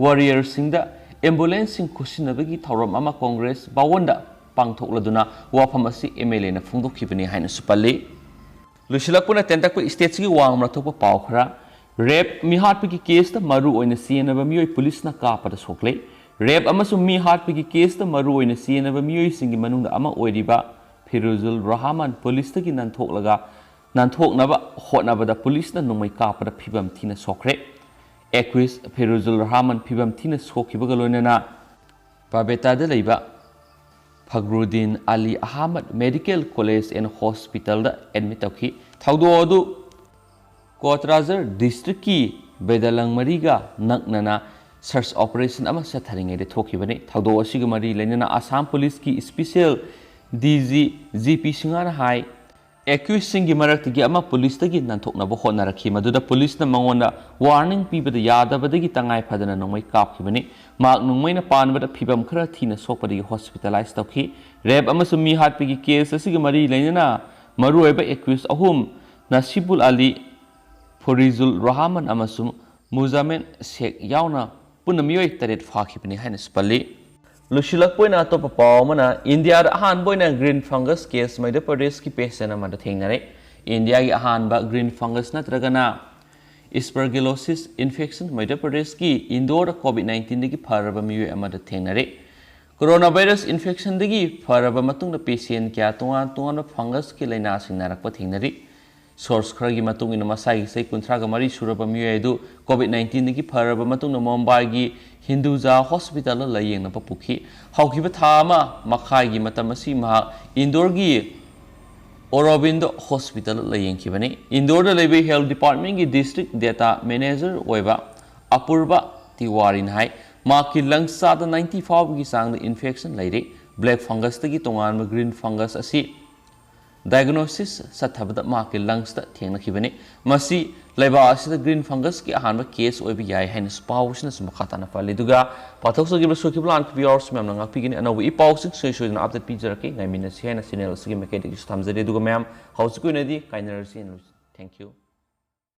ꯋꯥꯔꯤꯌꯔꯁꯤꯡꯗ ꯑꯦꯝꯕꯨꯂꯦꯟꯁꯁꯤꯡ ꯈꯨꯠꯁꯤꯟꯅꯕꯒꯤ ꯊꯧꯔꯝ ꯑꯃ ꯀꯣꯡꯒ꯭ꯔꯦꯁ ꯚꯋꯟꯗ ꯄꯥꯡꯊꯣꯛꯂꯗꯨꯅ ꯋꯥꯐꯝ ꯑꯁꯤ ꯑꯦꯝ ꯑꯦꯜ ꯑꯦꯅ ꯐꯣꯡꯗꯣꯛꯈꯤꯕꯅꯤ ꯍꯥꯏꯅꯁꯨ ꯄꯜꯂꯤ꯫ ꯂꯣꯏꯁꯤꯜꯂꯛꯄꯅ ꯇꯦꯟꯇꯛꯄ ꯏꯁꯇꯦꯠꯁꯤꯒꯤ ꯋꯥꯡꯃ ꯊꯣꯛꯄ ꯄꯥꯎ ꯈꯔ꯫ ꯔꯦꯞ ꯃꯤꯍꯥꯠꯄꯒꯤ ꯀꯦꯁꯇ ꯃꯔꯨ ꯑꯣꯏꯅ ꯆꯦꯟꯅꯕ ꯃꯤꯑꯣꯏ ꯄꯨꯂꯤꯁꯅ ꯀꯥꯞꯄꯗ ꯁꯣꯛꯂꯦ꯫ ꯔꯦꯞ ꯑꯃꯁꯨꯡ ꯃꯤ ꯍꯥꯠꯄꯒꯤ ꯀꯦꯁꯇ ꯃꯔꯨ ꯑꯣꯏꯅ ꯆꯦꯟꯅꯕ ꯃꯤꯑꯣꯏꯁꯤꯡꯒꯤ ꯃꯅꯨꯡꯗ ꯑꯃ ꯑꯣꯏꯔꯤꯕ ꯐꯤꯔꯨꯖꯨꯜ ꯔꯍꯃꯟ ꯄꯨꯂꯤꯁꯇꯒꯤ ꯅꯥꯟꯊꯣꯛꯂꯒ, ꯅꯥꯟꯊꯣꯛꯅꯕ ꯍꯣꯠꯅꯕꯗ ꯄꯨꯂꯤꯁꯅ ꯅꯣꯡꯃꯩ ꯀꯥꯞꯄꯗ ꯐꯤꯕꯝ ꯊꯤꯅ ꯁꯣꯛꯈ꯭ꯔꯦ꯫ ꯑꯦꯀ꯭ꯌꯨꯁ ꯐꯤꯔꯨꯖꯨꯜ ꯔꯍꯃꯟ ꯐꯤꯕꯝ ꯊꯤꯅ ꯁꯣꯛꯈꯤꯕꯒ ꯂꯣꯏꯅꯅ ꯕꯥꯕꯦꯇꯥꯗ ꯂꯩꯕ ꯐꯒ꯭ꯔꯨꯗꯤꯟ ꯑꯂꯤ ꯑꯍꯃꯗ ꯃꯦꯗꯤꯀꯦꯜ ꯀꯣꯂꯦꯖ ꯑꯦꯟ ꯍꯣꯁꯄꯤꯇꯥꯜꯗ ꯑꯦꯗꯃꯤꯠ ꯇꯧꯈꯤ꯫ ꯊꯧꯗꯣꯛ ꯑꯗꯨ ꯀꯣꯠꯔꯥꯖꯔ ꯗꯤꯁꯇ꯭ꯔꯤꯛꯀꯤ ꯕꯦꯗꯂꯪꯃꯔꯤꯒ ꯅꯛꯅꯅ ꯁꯔꯆ ꯑꯣꯄꯔꯦꯁꯟ ꯑꯃ ꯆꯠꯊꯔꯤꯉꯩꯗ ꯊꯣꯛꯈꯤꯕꯅꯤ꯫ ꯊꯧꯗꯣꯛ ꯑꯁꯤꯒ ꯃꯔꯤ ꯂꯩꯅꯅ ꯑꯁꯥꯝ ꯄꯨꯂꯤꯁꯀꯤ special D G G P ꯁꯤꯡꯍꯅ ꯍꯥꯏ, ꯑꯦꯀ꯭ꯌꯨꯁꯁꯤꯡꯒꯤ ꯃꯔꯛꯇꯒꯤ ꯑꯃ ꯄꯨꯂꯤꯁꯇꯒꯤ ꯅꯥꯟꯊꯣꯛꯅꯕ ꯍꯣꯠꯅꯔꯛꯈꯤ, ꯃꯗꯨꯗ ꯄꯨꯂꯤꯁꯅ ꯃꯉꯣꯟꯗ ꯋꯥꯔꯅꯤꯡ ꯄꯤꯕꯗ ꯌꯥꯗꯕꯗꯒꯤ ꯇꯉꯥꯏ ꯐꯗꯅ ꯅꯣꯡꯃꯩ ꯀꯥꯞꯈꯤꯕꯅꯤ꯫ ꯃꯍꯥꯛ ꯅꯣꯡꯃꯩꯅ ꯄꯥꯟꯕꯗ ꯐꯤꯚꯝ ꯈꯔ ꯊꯤꯅ ꯁꯣꯛꯄꯗꯒꯤ ꯍꯣꯁꯄꯤꯇꯥꯂꯥꯏꯖ ꯇꯧꯈꯤ꯫ ꯔꯦꯞ ꯑꯃꯁꯨꯡ ꯃꯤ ꯍꯥꯠꯄꯒꯤ ꯀꯦꯁ ꯑꯁꯤꯒ ꯃꯔꯤ ꯂꯩꯅꯅ ꯃꯔꯨꯑꯣꯏꯕ ꯑꯦꯀ꯭ꯌꯨꯁ ꯑꯍꯨꯝ, ꯅꯁꯤꯕꯨꯜ ꯑꯂꯤ, ꯐꯣꯔꯤꯖꯨꯜ ꯔꯍꯃꯟ ꯑꯃꯁꯨꯡ ꯃꯨꯖꯥꯃꯦꯟ ꯁꯦꯈ ꯌꯥꯎꯅ ꯄꯨꯟꯅ ꯃꯤꯑꯣꯏ ꯇꯔꯦꯠ ꯐꯥꯈꯤꯕꯅꯤ ꯍꯥꯏꯅꯁꯨ ꯄꯜꯂꯤ꯫ ꯂꯣꯏꯁꯤꯜꯂꯛꯄ ꯑꯣꯏꯅ ꯑꯇꯣꯞꯄ ꯄꯥꯎ ꯑꯃꯅ, ꯏꯟꯗꯤꯌꯥꯗ ꯑꯍꯥꯟꯕ ꯑꯣꯏꯅ ꯒ꯭ꯔꯤꯟ ꯐꯪꯒꯁ ꯀꯦꯁ ꯃꯙ꯭ꯌ ꯄ꯭ꯔꯗꯦꯁꯀꯤ ꯄꯦꯁꯦꯟ ꯑꯃꯗ ꯊꯦꯡꯅꯔꯦ꯫ ꯏꯟꯗꯤꯌꯥꯒꯤ ꯑꯍꯥꯟꯕ ꯒ꯭ꯔꯤꯟ ꯐꯪꯒꯁ ꯅꯠꯇ꯭ꯔꯒꯅ Aspergillosis infection ꯃꯙ꯭ꯌ ꯄ꯭ꯔꯗꯦꯁꯀꯤ ꯏꯟꯗꯣꯔꯗ ꯀꯣꯚꯤꯗ ꯅꯥꯏꯟꯇꯤꯟꯗꯒꯤ ꯐꯔꯕ ꯃꯤꯑꯣꯏ ꯑꯃꯗ ꯊꯦꯡꯅꯔꯦ꯫ ꯀꯣꯔꯣꯅꯥ ꯚꯥꯏꯔꯁ ꯏꯟꯐꯦꯛꯁꯟꯗꯒꯤ ꯐꯔꯕ ꯃꯇꯨꯡꯗ ꯄꯦꯁꯦꯟ ꯀꯌꯥ ꯇꯣꯉꯥꯟ ꯇꯣꯉꯥꯟꯕ ꯐꯪꯒꯁꯀꯤ ꯂꯥꯏꯅꯥꯁꯤꯡ ꯅꯥꯔꯛꯄ ꯊꯦꯡꯅꯔꯤ꯫ ꯁꯣꯔꯁ ꯈꯔꯒꯤ ꯃꯇꯨꯡ ꯏꯟꯅ ꯃꯁꯥꯒꯤ ꯆꯍꯤ ꯀꯨꯟꯊ꯭ꯔꯥꯒ ꯃꯔꯤ ꯁꯨꯔꯕ ꯃꯤꯑꯣꯏ ꯑꯗꯨ ꯀꯣꯚꯤꯗ ꯅꯥꯏꯟꯇꯤꯟꯗꯒꯤ ꯐꯔꯕ ꯃꯇꯨꯡꯗ ꯃꯨꯝꯕꯥꯏꯒꯤ ꯍꯤꯟꯗꯨꯖꯥ ꯍꯣꯁꯄꯤꯇꯥꯜꯗ ꯂꯥꯌꯦꯡꯅꯕ ꯄꯨꯈꯤ꯫ ꯍꯧꯈꯤꯕ ꯊꯥ ꯑꯃ ꯃꯈꯥꯏꯒꯤ ꯃꯇꯝ ꯑꯁꯤ ꯃꯍꯥꯛ ꯏꯟꯗꯣꯔꯒꯤ ꯑꯣꯔꯣꯕꯤꯟꯗꯣ ꯍꯣꯁꯄꯤꯇꯥꯜꯗ ꯂꯥꯌꯦꯡꯈꯤꯕꯅꯤ꯫ ꯏꯟꯗꯣꯔꯗ ꯂꯩꯕ ꯍꯦꯜꯊ ꯗꯤꯄꯥꯔꯠꯃꯦꯟꯒꯤ ꯗꯤꯁꯇ꯭ꯔꯤꯛ ꯗꯦꯇꯥ ꯃꯦꯅꯦꯖꯔ ꯑꯣꯏꯕ ꯑꯄꯨꯔꯕ ꯇꯤꯋꯥꯔꯤꯅ ꯍꯥꯏ, ꯃꯍꯥꯛꯀꯤ ꯂꯪꯁ ꯆꯥꯗ ꯅꯥꯏꯟꯇꯤ ꯐꯥꯎꯕꯒꯤ ꯆꯥꯡꯗ ꯏꯟꯐꯦꯛꯁꯟ ꯂꯩꯔꯤ꯫ ꯕ꯭ꯂꯦꯛ ꯐꯪꯒꯁꯇꯒꯤ ꯇꯣꯉꯥꯟꯕ ꯒ꯭ꯔꯤꯟ ꯐꯪꯒꯁ ꯑꯁꯤ ꯗꯥꯏꯒꯅꯣꯁꯤꯁ ꯆꯠꯊꯕꯗ ꯃꯍꯥꯛꯀꯤ ꯂꯪꯁꯇ ꯊꯦꯡꯅꯈꯤꯕꯅꯤ꯫ ꯃꯁꯤ ꯂꯩꯕꯥꯛ ꯑꯁꯤꯗ ꯒ꯭ꯔꯤꯟ ꯐꯪꯒꯁꯀꯤ ꯑꯍꯥꯟꯕ ꯀꯦꯁ ꯑꯣꯏꯕ ꯌꯥꯏ ꯍꯥꯏꯅꯁꯨ ꯄꯥꯎꯁꯤꯅꯁꯨ ꯃꯈꯥ ꯇꯥꯅ ꯄꯜꯂꯤ꯫ ꯑꯗꯨꯒ ꯄꯥꯊꯣꯛꯆꯈꯤꯕ ꯁꯣꯏꯈꯤꯕ ꯂꯥꯟꯈꯤꯕ ꯌꯥꯎꯔꯁꯨ ꯃꯌꯥꯝꯅ ꯉꯥꯛꯄꯤꯒꯅꯤ꯫ ꯑꯅꯧꯕ ꯏ ꯄꯥꯎꯁꯤꯡ ꯁꯣꯏ ꯁꯣꯏꯗꯅ ꯑꯞꯗꯦꯠ ꯄꯤꯖꯔꯛꯀꯦ꯫ ꯉꯥꯏꯃꯤꯟꯅꯁꯤ ꯍꯥꯏꯅ ꯆꯦꯅꯦꯜ ꯑꯁꯤꯒꯤ ꯃꯥꯏꯀꯩꯗꯒꯤꯁꯨ ꯊꯝꯖꯔꯤ꯫ ꯑꯗꯨꯒ ꯃꯌꯥꯝ ꯍꯧꯖꯤꯛꯀꯤ ꯑꯣꯏꯅꯗꯤ ꯀꯥꯏꯅꯔꯁꯤ꯫ Thank you꯫